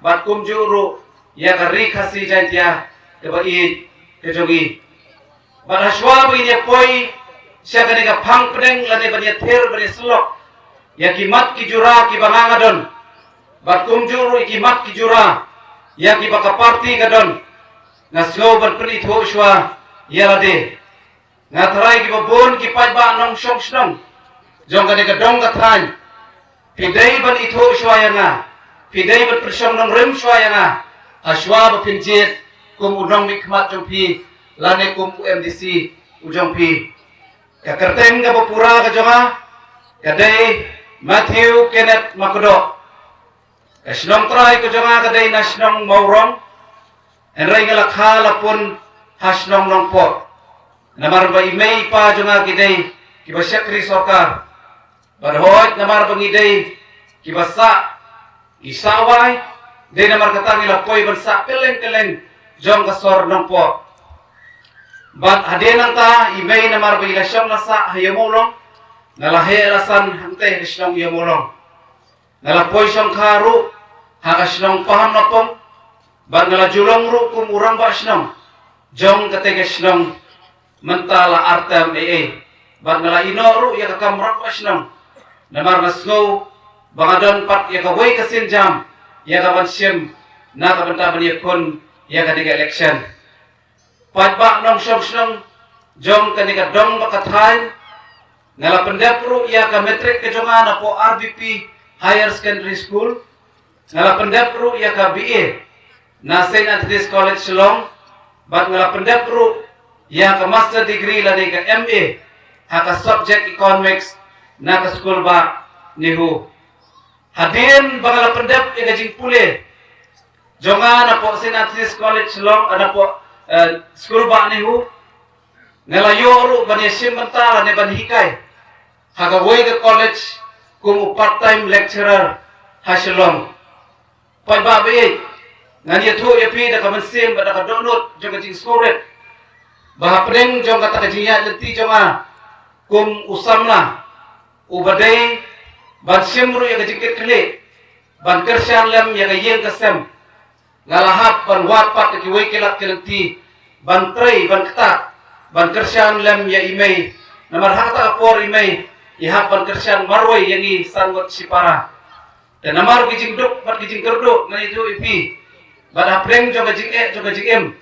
bad kumjuh ruh ïa ka Ri Khasi Jaiñtia kaba ïeit ka jong ngi. Bad hashwa ba ngin ïa poi sha kane ka phang pdeng lane ban ïa ther ban ïa syllok ïa ki mat ki jura kiba nga nga don, bad kumjuh ruh ïa ki mat ki jura ïa kiba ka party ka don, nga sngew ban pynithuh shuwa ïa lade. Nga tharai kiba bun ki paidbah nongshong shnong jong kane ka dong ka thaiñ, phi dei ban ithuh shuwa ïa nga, phi dei ban pynshong nongrim shuwa ïa nga hashwa ba phin jied kum u nongmihkhmat jong phi lane kum u M D C u jong phi. Ka kyrteng kaba pura ka jong nga ka dei Matthew Kenneth Makdoh. Ka shnong trai ka jong nga ka dei na shnong Mawrong. Hynrei nga la kha la pun ha shnong Nongpoh. Namar ba i mei i pa jong nga ki dei kiba shakri sorkar. Bad hooid namar ba ngi dei kiba sah, ngi sah wai, dei namar kata ngi la poi ban sah kylleng kylleng jong ka sor Nongpoh. Bad hadien nangta i mei namar ba i la shong la sah ha Ïew Mawlong, nga la heh la san hangtei ha ka shnong Ïew Mawlong. Nga la poi shongkha ruh ha ka shnong Pahamnapong, bad nga la ju long ruh kum u rangbah shnong jong katei ka shnong mynta la ar term ei ei. Bad nga la ïehnoh ruh ïa ka kam rangbah shnong namar nga sngew ba nga don pat ïa kawei ka sienjam ïa ka ban shim na ka bynta ban ïakhun ïa kane ka election. Paidbah nongshong shnong jong kane ka dong bad ka thaiñ, nga la pyndep ruh ïa ka matric ka jong nga napoh R B P Higher Secondary School. Nga la pyndep ruh ïa ka B A na Saint Anthony's College Shillong. Bad nga la pyndep ruh ïa ka master degree lane ka M A ha ka subject economics na ka skul bah NEHU. Hadien ba nga la pyndep ïa ka jingpule jong nga napoh Saint Anthony's College Shillong, ah, napoh, eh, skul bah NEHU, nga la ïoh ruh ban ïashim bynta lane ban hikai ha kawei ka college kum u part time lecturer ha Shillong. Paidbah ba ïeit, ngan ïathuh ïa phi da ka mynsiem bad da ka dohnud jong ka jingsngewrit ba hapdeng jong kata ka jingïaid lynti jong nga kum u samla uba dei ban shim ruh ïa ka jingkitkhlieh ban kyrshan lem ïa ka ïing ka sem, nga la hap ban wad pat da kiwei ki lad ki lynti ban trei ban ktah ban kyrshan lem ïa i mei. Namar ha kata ka por i mei i hap ban kyrshan marwei ïa ngi san ngut shipara. Te namar ki jingduk bad ki jingkyrduh ngan ïathuh ïa phi, bad hapdeng jong ka jingeh jong ka jingim,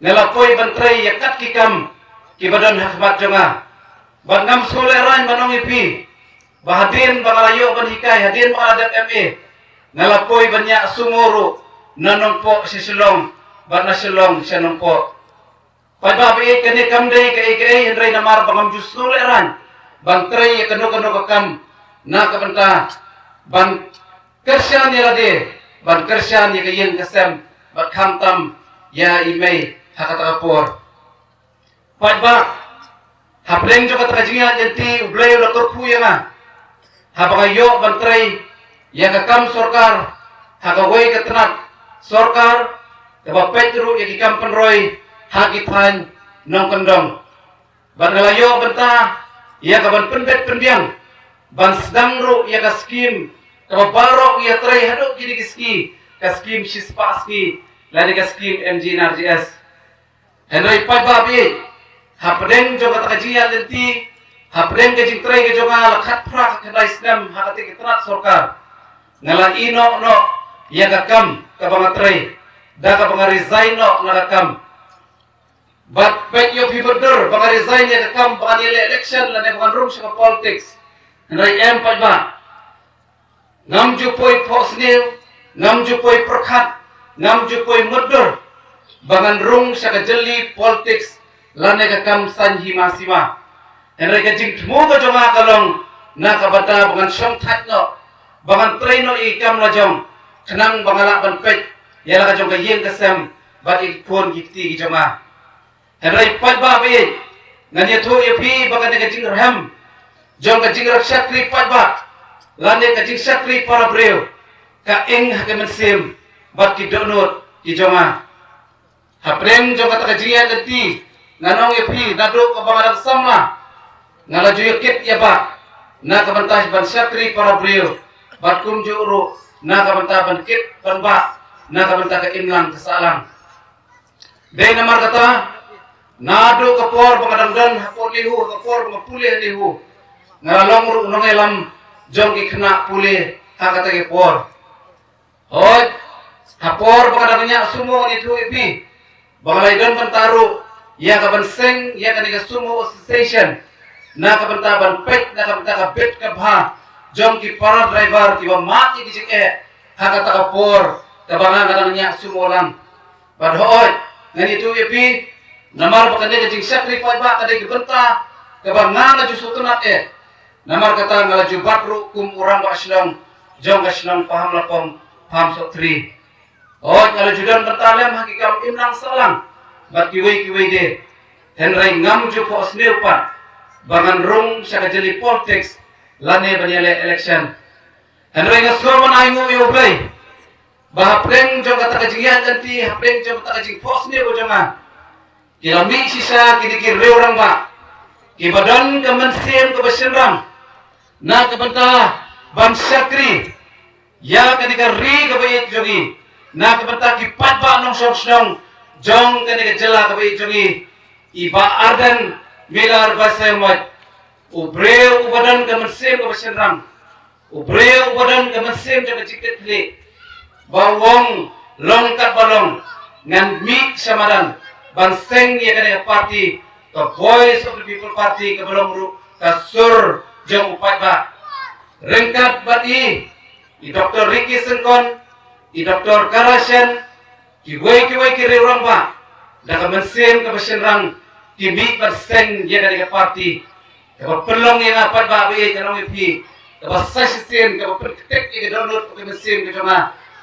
nga la poi ban trei ïa kat ki kam kiba don ha khmat jong nga. Bad ngam sngewlehraiñ ban ong ïa phi ba hadien ba nga la ïoh ban hikai, hadien ba nga la dep M A, nga la poi ban ïa sumo ruh na Nongpoh sha Shillong bad na Shillong sha Nongpoh. Paidbah ba ïeit, kane kam dei kaei kaei, hynrei namar ba ngam ju sngewlehraiñ ban trei ïa kano kano ka kam na ka bynta ban kyrshan ïa lade, ban kyrshan ïa ka ïing ka sem bad khamtam ïa i mei ha kata ka por. Paidbah, hapdeng jong kata ka jingïaid lynti U Blei u la kyrkhu ïa nga haba nga ïoh ban trei ïa ka kam sorkar ha kawei ka tnat sorkar kaba peit ruh ïa ki kam pynroi ha ki thaiñ nongkyndong. Bad nga la ïoh bynta ïa ka ban pynbeit pynbiang ban sdang ruh ïa ka skim kaba baroh ïatrei haduh kine ki sngi, ka skim shispah sngi lane ka skim M G N R G S. Hynrei paidbah ba ïeit, hapdeng jong kata ka jingïaid lynti, hapdeng ka jingtrei ka jong nga la khatphra khatkhyndai snem ha kata ka tnat sorkar, nga la ïehnoh noh ïa ka kam kaba nga trei da kaba nga resign noh na ka kam. Bad peit ïoh phi mutdur ba nga resign ïa ka kam ba ngan ïaleh election lane ba ngan rung sha ka politics. Hynrei em paidbah, ngam ju poi phohsniew, ngam ju poi pyrkhat, ngam ju poi mutdur ba ngan rung sha ka jylli politics lane ka kam saiñ hima sima. Hynrei ka jingthmu ka jong nga ka long na ka bynta ba ngan shongthait noh, ba ngan trei noh ïa ki kam la jong, khnang ba nga lah ban peit ïa la ka jong ka ïing ka sem bad ïa ki khun ki kti ki jong nga. Hynrei paidbah ba ïeit, ngan ïathuh ïa phi ba kane ka jingrhem jong ka jingrep shakri paidbah lane ka jingshakri para briew ka ing ha ka mynsiem bad ki dohnud ki jong nga. Hapdeng jong kata ka jingïaid lynti, ngan ong ïa phi, naduh kaba nga dang samla, nga la ju ïakit ïa bah na ka bynta ban shakri para briew, bad kumjuh ruh na ka bynta ban kit ban bah na ka bynta ka imlang ka sahlang. Dei namar kata, naduh ka por ba nga dang don ha Port Laihu, ha ka por ba nga pule ha Laihu, nga la long ruh u nongïalam jong ki khynnah pule ha kata ka por. Hooid, ha por ba nga dang ñiah sumo, ngan ïathuh ïa phi ba nga la ïadon bynta ruh ïa ka ban seng ïa kane ka Sumo Association na ka bynta ban peit na ka bynta ka bit ka bha jong ki para driver kiba mad ïa ki jingeh ha kata ka por kaba nga, nga dang ñiah sumo lang. Bad hooid, ngan ïathuh ïa phi, namar ba kane ka jingshakri paidbah ka dei ka bynta kaba nga nga ju sngewtynnat eh. Namar kata nga la ju bat ruh kum u rangbah shnong jong ka shnong Pahamlapong, Pahamsohthri. Hooid, nga la ju don bynta lem ha ki kam imlang sahlang bad kiwei kiwei de. Hynrei ngam ju phohsniew pat ba ngan rung sha ka jylliew politics lane ban ïaleh election. Hynrei nga sngew ban ai nguh ïa U Blei ba hapdeng jong kata ka jingïaid lynti, hapdeng jong kata ka jingphohsniew ka jong nga, ki la mih shisha kine ki riew rangbah kiba don ka mynsiem kaba shynrang na ka bynta ban shakri ïa kane ka ri kaba ïeit jong ngi, na ka bynta ki paidbah nongshong shnong jong kane ka jylla kaba ïeit jong ngi. I Bah Ardent Miller Basaiawmoit, u briew uba don ka mynsiem kaba shynrang, u briew uba don ka mynsiem jong ka jingkitkhlieh, ba u ong long katba long, ngan mih sha madan ban seng ïa kane ka party, ka Voice of the People Party, kaba long ruh ka sur jong u paidbah. Ryngkat bad i, i Doktor Ricky Syngkon, i Doktor Kara Shen, kiwei kiwei ki riew rangbah, da ka mynsiem kaba shynrang, ki mih ban seng ïa kane ka party. Kaba pynlong ïa nga paidbah ba ïeit, ngan ong ïa phi, kaba sa shisien, kaba pynktek ïa ka dohnud bad ka mynsiem ka jong nga,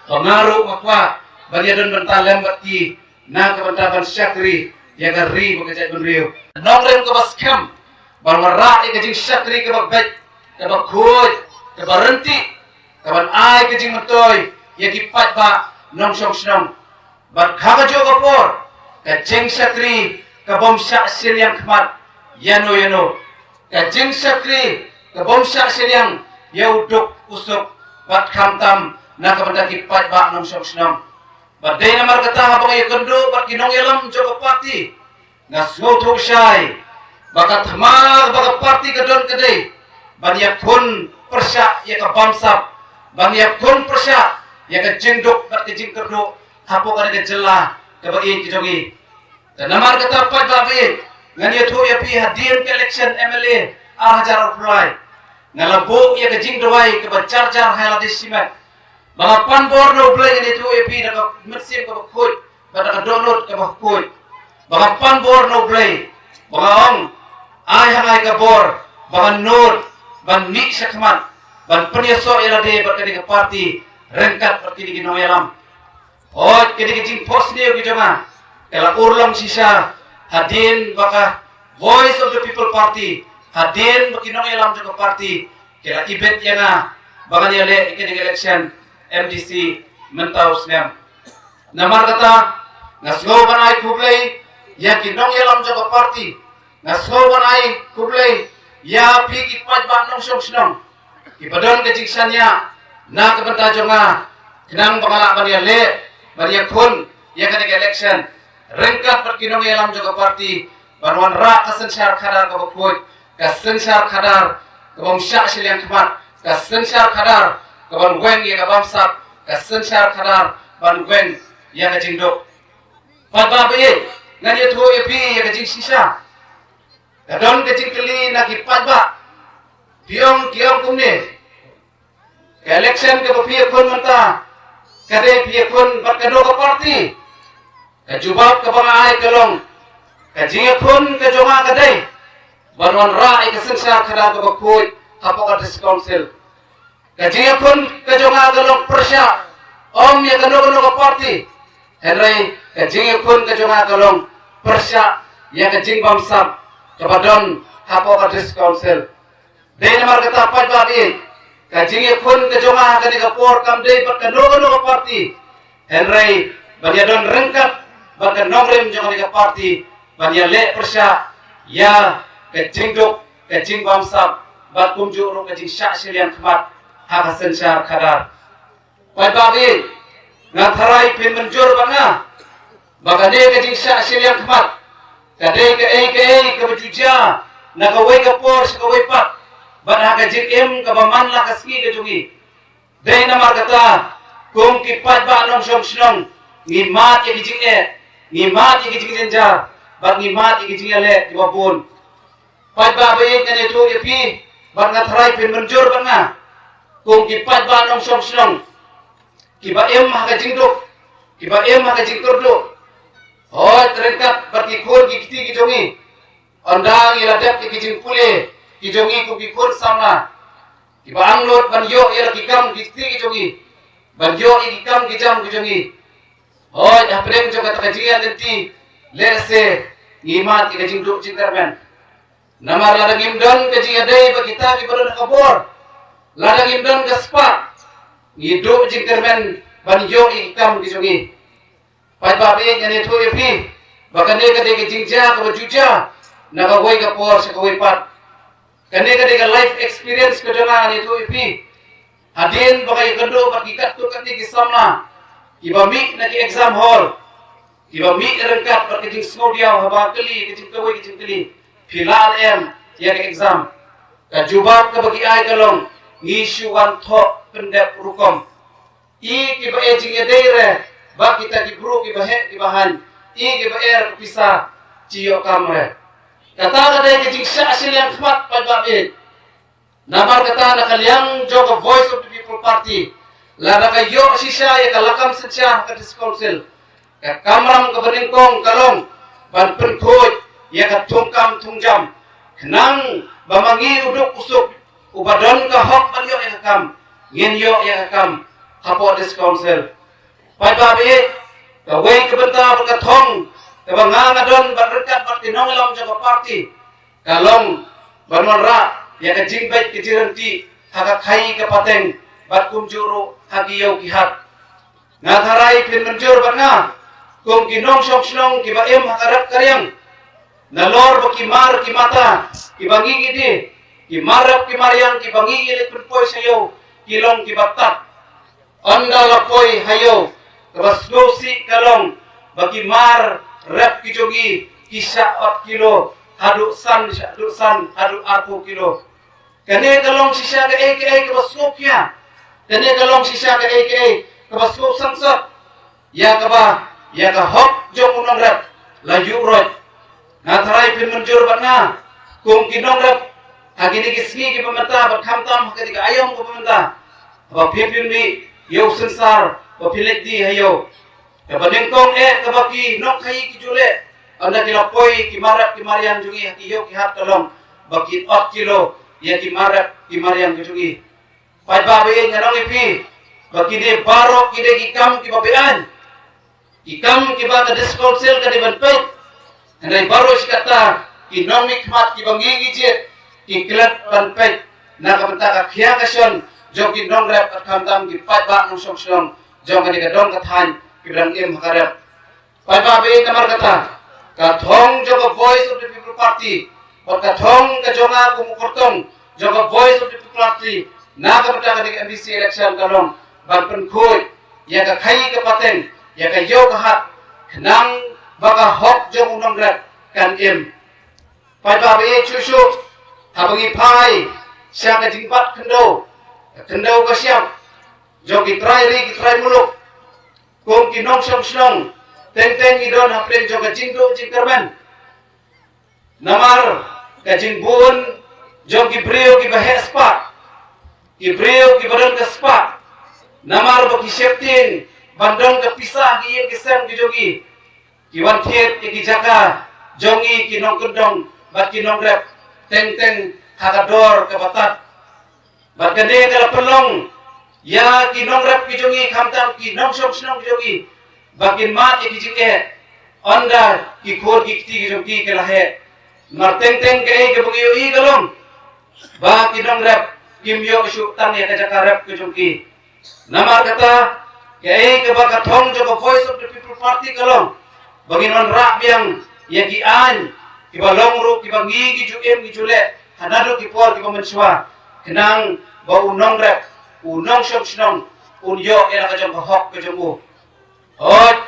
ba nga ruh nga kwah ban ïadon bynta lem bad ki na ka bynta ban shakri ïa ka ri bad ka jaitbynriew. Nongrim kaba skhem ban wanrah ïa ka jingshakri kaba beit, kaba khuid, kaba ryntih, kaban ai ka jingmyntoi ïa ki paidbah nongshong shnong. Bad ha kajuh ka por, ka jingshakri ka bym shah shiliang khmat ïano ïano, ka jingshakri ka bym shah shiliang ïa u duk u suk, bad khamtam na ka bynta ki paidbah nongshong shnong. Bad dei namar kata, haba nga ïakynduh bad ki nongïalam jong ka party, nga sngewthuh shai ba ka thma ba ka party ka don ka dei ban ïakhun pyrshah ïa ka bamsap, ban ïakhun pyrshah ïa ka jingduk bad ka jingkyrduh hapoh kane ka jylla kaba ïeit ka jong ngi. Te namar kata, paidbah ba ïeit, ngan ïathuh ïa phi, hadien ka election M L A ar hajar arphew lai, nga la buh ïa ka jingduwai kaba jar jar ha ïa lade shimet, ba nga pan bor na U Blei, ngan ïathuh ïa phi, da ka mynsiem kaba khuid bad da ka dohnud kaba khuid, ba nga pan bor na U Blei, ba nga ong, ai ha nga ïa ka bor ba ngan nud ban mih sha khmat, ban pynïasoh ïa lade bad kane ka party ryngkat bad kine ki nongïalam. Hooid, kine ki jingphohsniew ki jong nga ka la urlong shisha hadien ba ka Voice of the People Party, hadien ba ki nongïalam jong ka party ki la ibit ïa nga ba ngan ïaleh ïa kane ka election M D C mynta u snem. Namar kata, nga sngew ban ai khublei ïa ki nongïalam jong ka party, nga sngew ban ai khublei ïa phi ki paidbah nongshong shnong kiba don ka jingshaniah na ka bynta jong nga, khnang ba nga lah ban ïaleh ban ïakhun ïa kane ka election ryngkat bad ki nongïalam jong ka party, ban wanrah ka synshar khadar kaba khuid, ka synshar khadar ka bym shah shiliang khmat, ka synshar khadar ka ban weng ïa ka bamsap, ka synshar khadar ban weng ïa ka jingduk. Paidbah ba ïeit, ngan ïathuh ïa phi ïa ka jingshisha. Ka don ka jingkylli na ki paidbah, phi ong, ki ong kumne, ka election kaba phi ïakhun mynta, ka dei phi ïakhun bad kano ka party? Ka jubab kaba nga ai ka long, Ka jingïakhun ka jong nga ka dei ban wanrah ïa ka synshar khadar kaba khuid hapoh ka District Council. Ka jingïakhun ka jong nga ka long pyrshah ym ïa kano kano ka party. Hynrei ka jingïakhun ka jong nga ka long pyrshah ïa ka jingbamsap kaba don hapoh ka District Council. Dei namar kata paidbah, ka jingïakhun ka jong nga ha kane ka por kam dei bad kano kano ka party. Hynrei ban ïadon ryngkat bad ka nongrim jong kane ka party ban ïaleh pyrshah ïa ka jingduk, ka jingbamsap bad kumjuh ruh ka jingshah shiliang khmat ha ka synshar khadar. Paidbah, nga tharai phin mynjur bad nga ba kane ka jingshah shiliang khmat ka dei kaei kaei kaba ju jia na kawei ka por sha kawei pat, bad ha ka jingim kaba man la ka sngi ka jong ngi. Dei namar kata, kum ki paidbah nongshong shnong, ngi mad ïa ki jingeh, ngi mad ïa ki jingjynjar, bad ngi mad ïa ki jingïaleh kiba bun. Paidbah ba ïeit, ngan ïathuh ïa phi bad nga tharai phin mynjur bad nga, kum ki paidbah nongshong shnong kiba im ha ka jingduk, kiba im ha ka jingkyrduh. Hooid, ryngkat bad ki khun ki kti ki jong ngi, ynda ngi la dep ïa ki jingpule ki jong ngi kum ki khun samla, kiba angnud ban ïoh ïa la ki kam ki kti ki jong ngi, ban ïoh ïa ki kam ki jam ki jong ngi. Hooid, hapdeng jong kata ka jingïaid lynti, lehse ngi mad ïa ka jingduh jingkyrmen. Namar lada ngim don ka jingïadei bad kita kiba don ha ka bor, lada ngim don ka spah, ngi duh jingkyrmen ban ïoh ïa ki kam ki jong ngi. Paidbah, ngan ïathuh ïa phi ba kane ka dei ka jingjia kaba ju jia na kawei ka por sha kawei pat. Kane ka dei ka life experience ka jong nga, ngan ïathuh ïa phi. Hadien ba nga ïakynduh bad ki katto katne ki samla kiba mih na ki exam hall, kiba mih ryngkat bad ka jingsngewdiaw haba kylli ka jingkawei ka jingkylli, phi lah leh em ïa ka exam. Ka jubab kaba ki ai ka long, ngi shu wan thoh pyndep rukom. I kiba e jingïadei re bad kita ki briew kiba heh kiba haiñ, i kiba e re ka pisa, shi ïoh kam re. Kata ka dei ka jingshah shiliang khmat, paidbah. Namar kata, na ka liang jong ka Voice of the People Party, lada ka ïoh shisha ïa ka lakam synshar ha ka District Council, ka kamram kaba nyngkong ka long ban pynkhuid ïa ka thungkam thungjam, khnang ba ma ngi u duk u suk, uba don ka hok ban ïoh ïa ka kam, ngin ïoh ïa ka kam hapoh District Council. Paidbah, kawei ka bynta bad ka thong kaba nga nga don bad ryngkat bad ki nongïalam jong ka party, ka long ban wanrah ïa ka jingbeit ka jingryntih ha ka khaïi ka pateng bad kumjuh ruh ha ki ïew ki hat. Nga tharai phin mynjur bad nga, kum ki nongshong shnong kiba im ha ka rep ka riang, nalor ba ki mar ki mata kiba ngi ngi die, ki mar rep ki mar riang kiba ngi ngi leit pynpoi sha ïew, ki long kiba tad. Ynda la poi ha ïew, kaba sngewsih ka long ba ki mar rep ki jong ngi ki shah ot kilo haduh san, shah haduh san haduh arphew kilo. Kane ka long shisha kaei kaei kaba sngewkhia. Kane ka long shisha kaei kaei kaba sngewsangsot. Ïa kaba, ïa ka hok jong u nongrep la ïuh roit. Nga tharai phin mynjur bad nga, kum ki nongrep, ha kine ki sngi kiba mynta bad khamtam ha kane ka aïom kaba mynta, ba phi phin mih ïa u synsar ba phi leit die ha ïew. Kaba nyngkong eh kaba ki nongkhaïi ki ju leh, ynda ki la poi ki mar rep ki mar riang jong ngi ha ki ïew ki hat, ka long ba kin ot kilo ïa ki mar rep ki mar riang jong ngi. Paidbah, ngan ong ïa phi ba kine baroh ki dei ki kam kiba beaiñ, ki kam kiba ka District Council ka dei ban peit. Hynrei baroh shi katta ki nongmihkhmat kiba ngi ngi jied ki klet ban peit na ka bynta ka khia ka shon jong ki nongrep bad khamtam ki paidbah nongshong shnong jong kane ka dong ka thaiñ kiba dang im ha ka rep. Paidbah, namar kata, ka thong jong ka Voice of the People Party bad ka thong ka jong nga kum u kyrtong jong ka Voice of the People Party na ka bynta kane ka M D C election ka long ban pynkhuid ïa ka khaïi ka pateng, ïa ka ïew ka hat, khnang ba ka hok jong u nongrep kan im. Paidbah, shuh shuh haba ngi phai sha ka jingbat khyndew, ka khyndew ka shyiap jong ki trai ri ki trai muluk, kum ki nongshong shnong, teng teng ngi don hapdeng jong ka jingduh jingkyrmen. Namar ka jingbun jong ki briew kiba heh spah, ki briew kiba don ka spah, namar ba ki sheptieng ban don ka pisa ha ki ïing ki sem ki jong ki, ki wan thied ïa ki jaka jong ngi ki nongkyndong bad ki nongrep teng teng ha ka dor kaba tad. Bad kane ka la pynlong ïa ki nongrep ki jong ngi, khamtam ki nongshong shnong ki jong ngi, ba kin mad ïa ki jingeh ynda ki khun ki kti ki jong ki ki la heh. Namar teng teng kaei kaba ngi ïohi ka long ba ki nongrep kim ïoh shuh tang ïa ka jaka rep ka jong ki. Namar kata, kaei kaba ka thong jong ka Voice of the People Party ka long ba ngin wanrah biang ïa ki aiñ kiba long ruh kiba ngi ngi ju im ngi ju leh ha naduh ki por kiba mynshuwa, khnang ba u nongrep, u nongshong shnong un ïoh ïa la ka jong ka hok ka jong u. Hooid,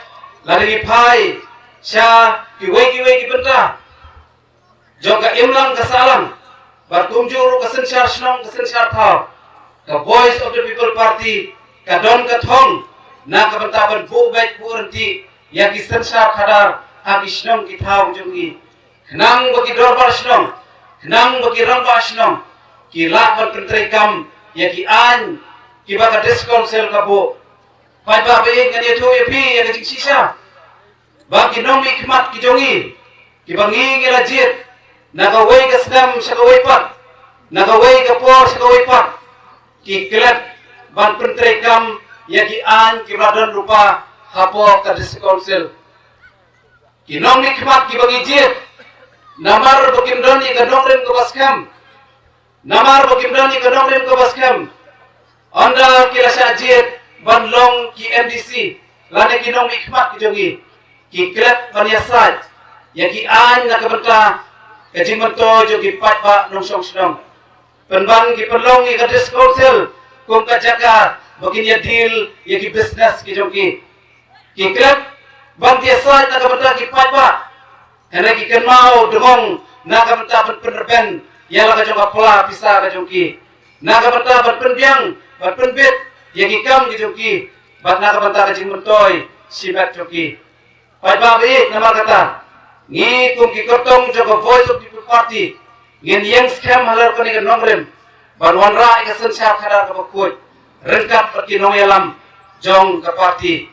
lada ngi phai sha kiwei kiwei ki bynta jong ka imlang ka sahlang bad kumjuh ruh ka synshar shnong ka synshar thaw, ka Voice of the People Party ka don ka thong na ka bynta ban buh beit buh ryntih ïa ki synshar khadar ha ki shnong ki thaw jong ngi, khnang ba ki dorbar shnong, khnang ba ki rangbah shnong ki lah ban pyntreikam ïa ki aiñ kiba ka District Council ka buh. Paidbah ba ïeit, ngan ïathuh ïa phi ïa ka jingshisha ba ki nongmihkhmat ki jong ngi kiba ngi ngi la jied na kawei ka snem sha kawei pat, na kawei ka por sha kawei pat, ki klet ban pyntreikam ïa ki aiñ kiba la don lypa hapoh ka District Council. Ki nongmihkhmat kiba ngi jied namar ba kim don ïa ka nongrim kaba skhem, namar ba kim don ïa ka nongrim kaba skhem, ynda ki la shah jied ban long ki M D C lane ki nongmihkhmat ki jong ngi, ki klet ban ïasaid ïa ki aiñ na ka bynta ka jingmyntoi jong ki paidbah nongshong shnong. Pynban ki pynlong ïa ka District Council kum ka jaka ba kin ïa deal ïa ki business ki jong ki. Ki klet ban ïasaid na ka bynta ki paidbah, hynrei ki kynmaw dngong na ka bynta ban pynrben ïa la ka jong ka pla pisa ka jong ki, na ka bynta ban pynbiang ban pynbit ïa ki kam ki jong ki, bad na ka bynta ka jingmyntoi shimet jong ki. Paidbah ba ïeit, namar kata ngi kum ki kyrtong jong ka Voice of People Party ngin ïeng skhem halor kane ka nongrim ban wanrah ïa ka synshar khadar kaba khuid ryngkat bad ki nongïalam jong ka party.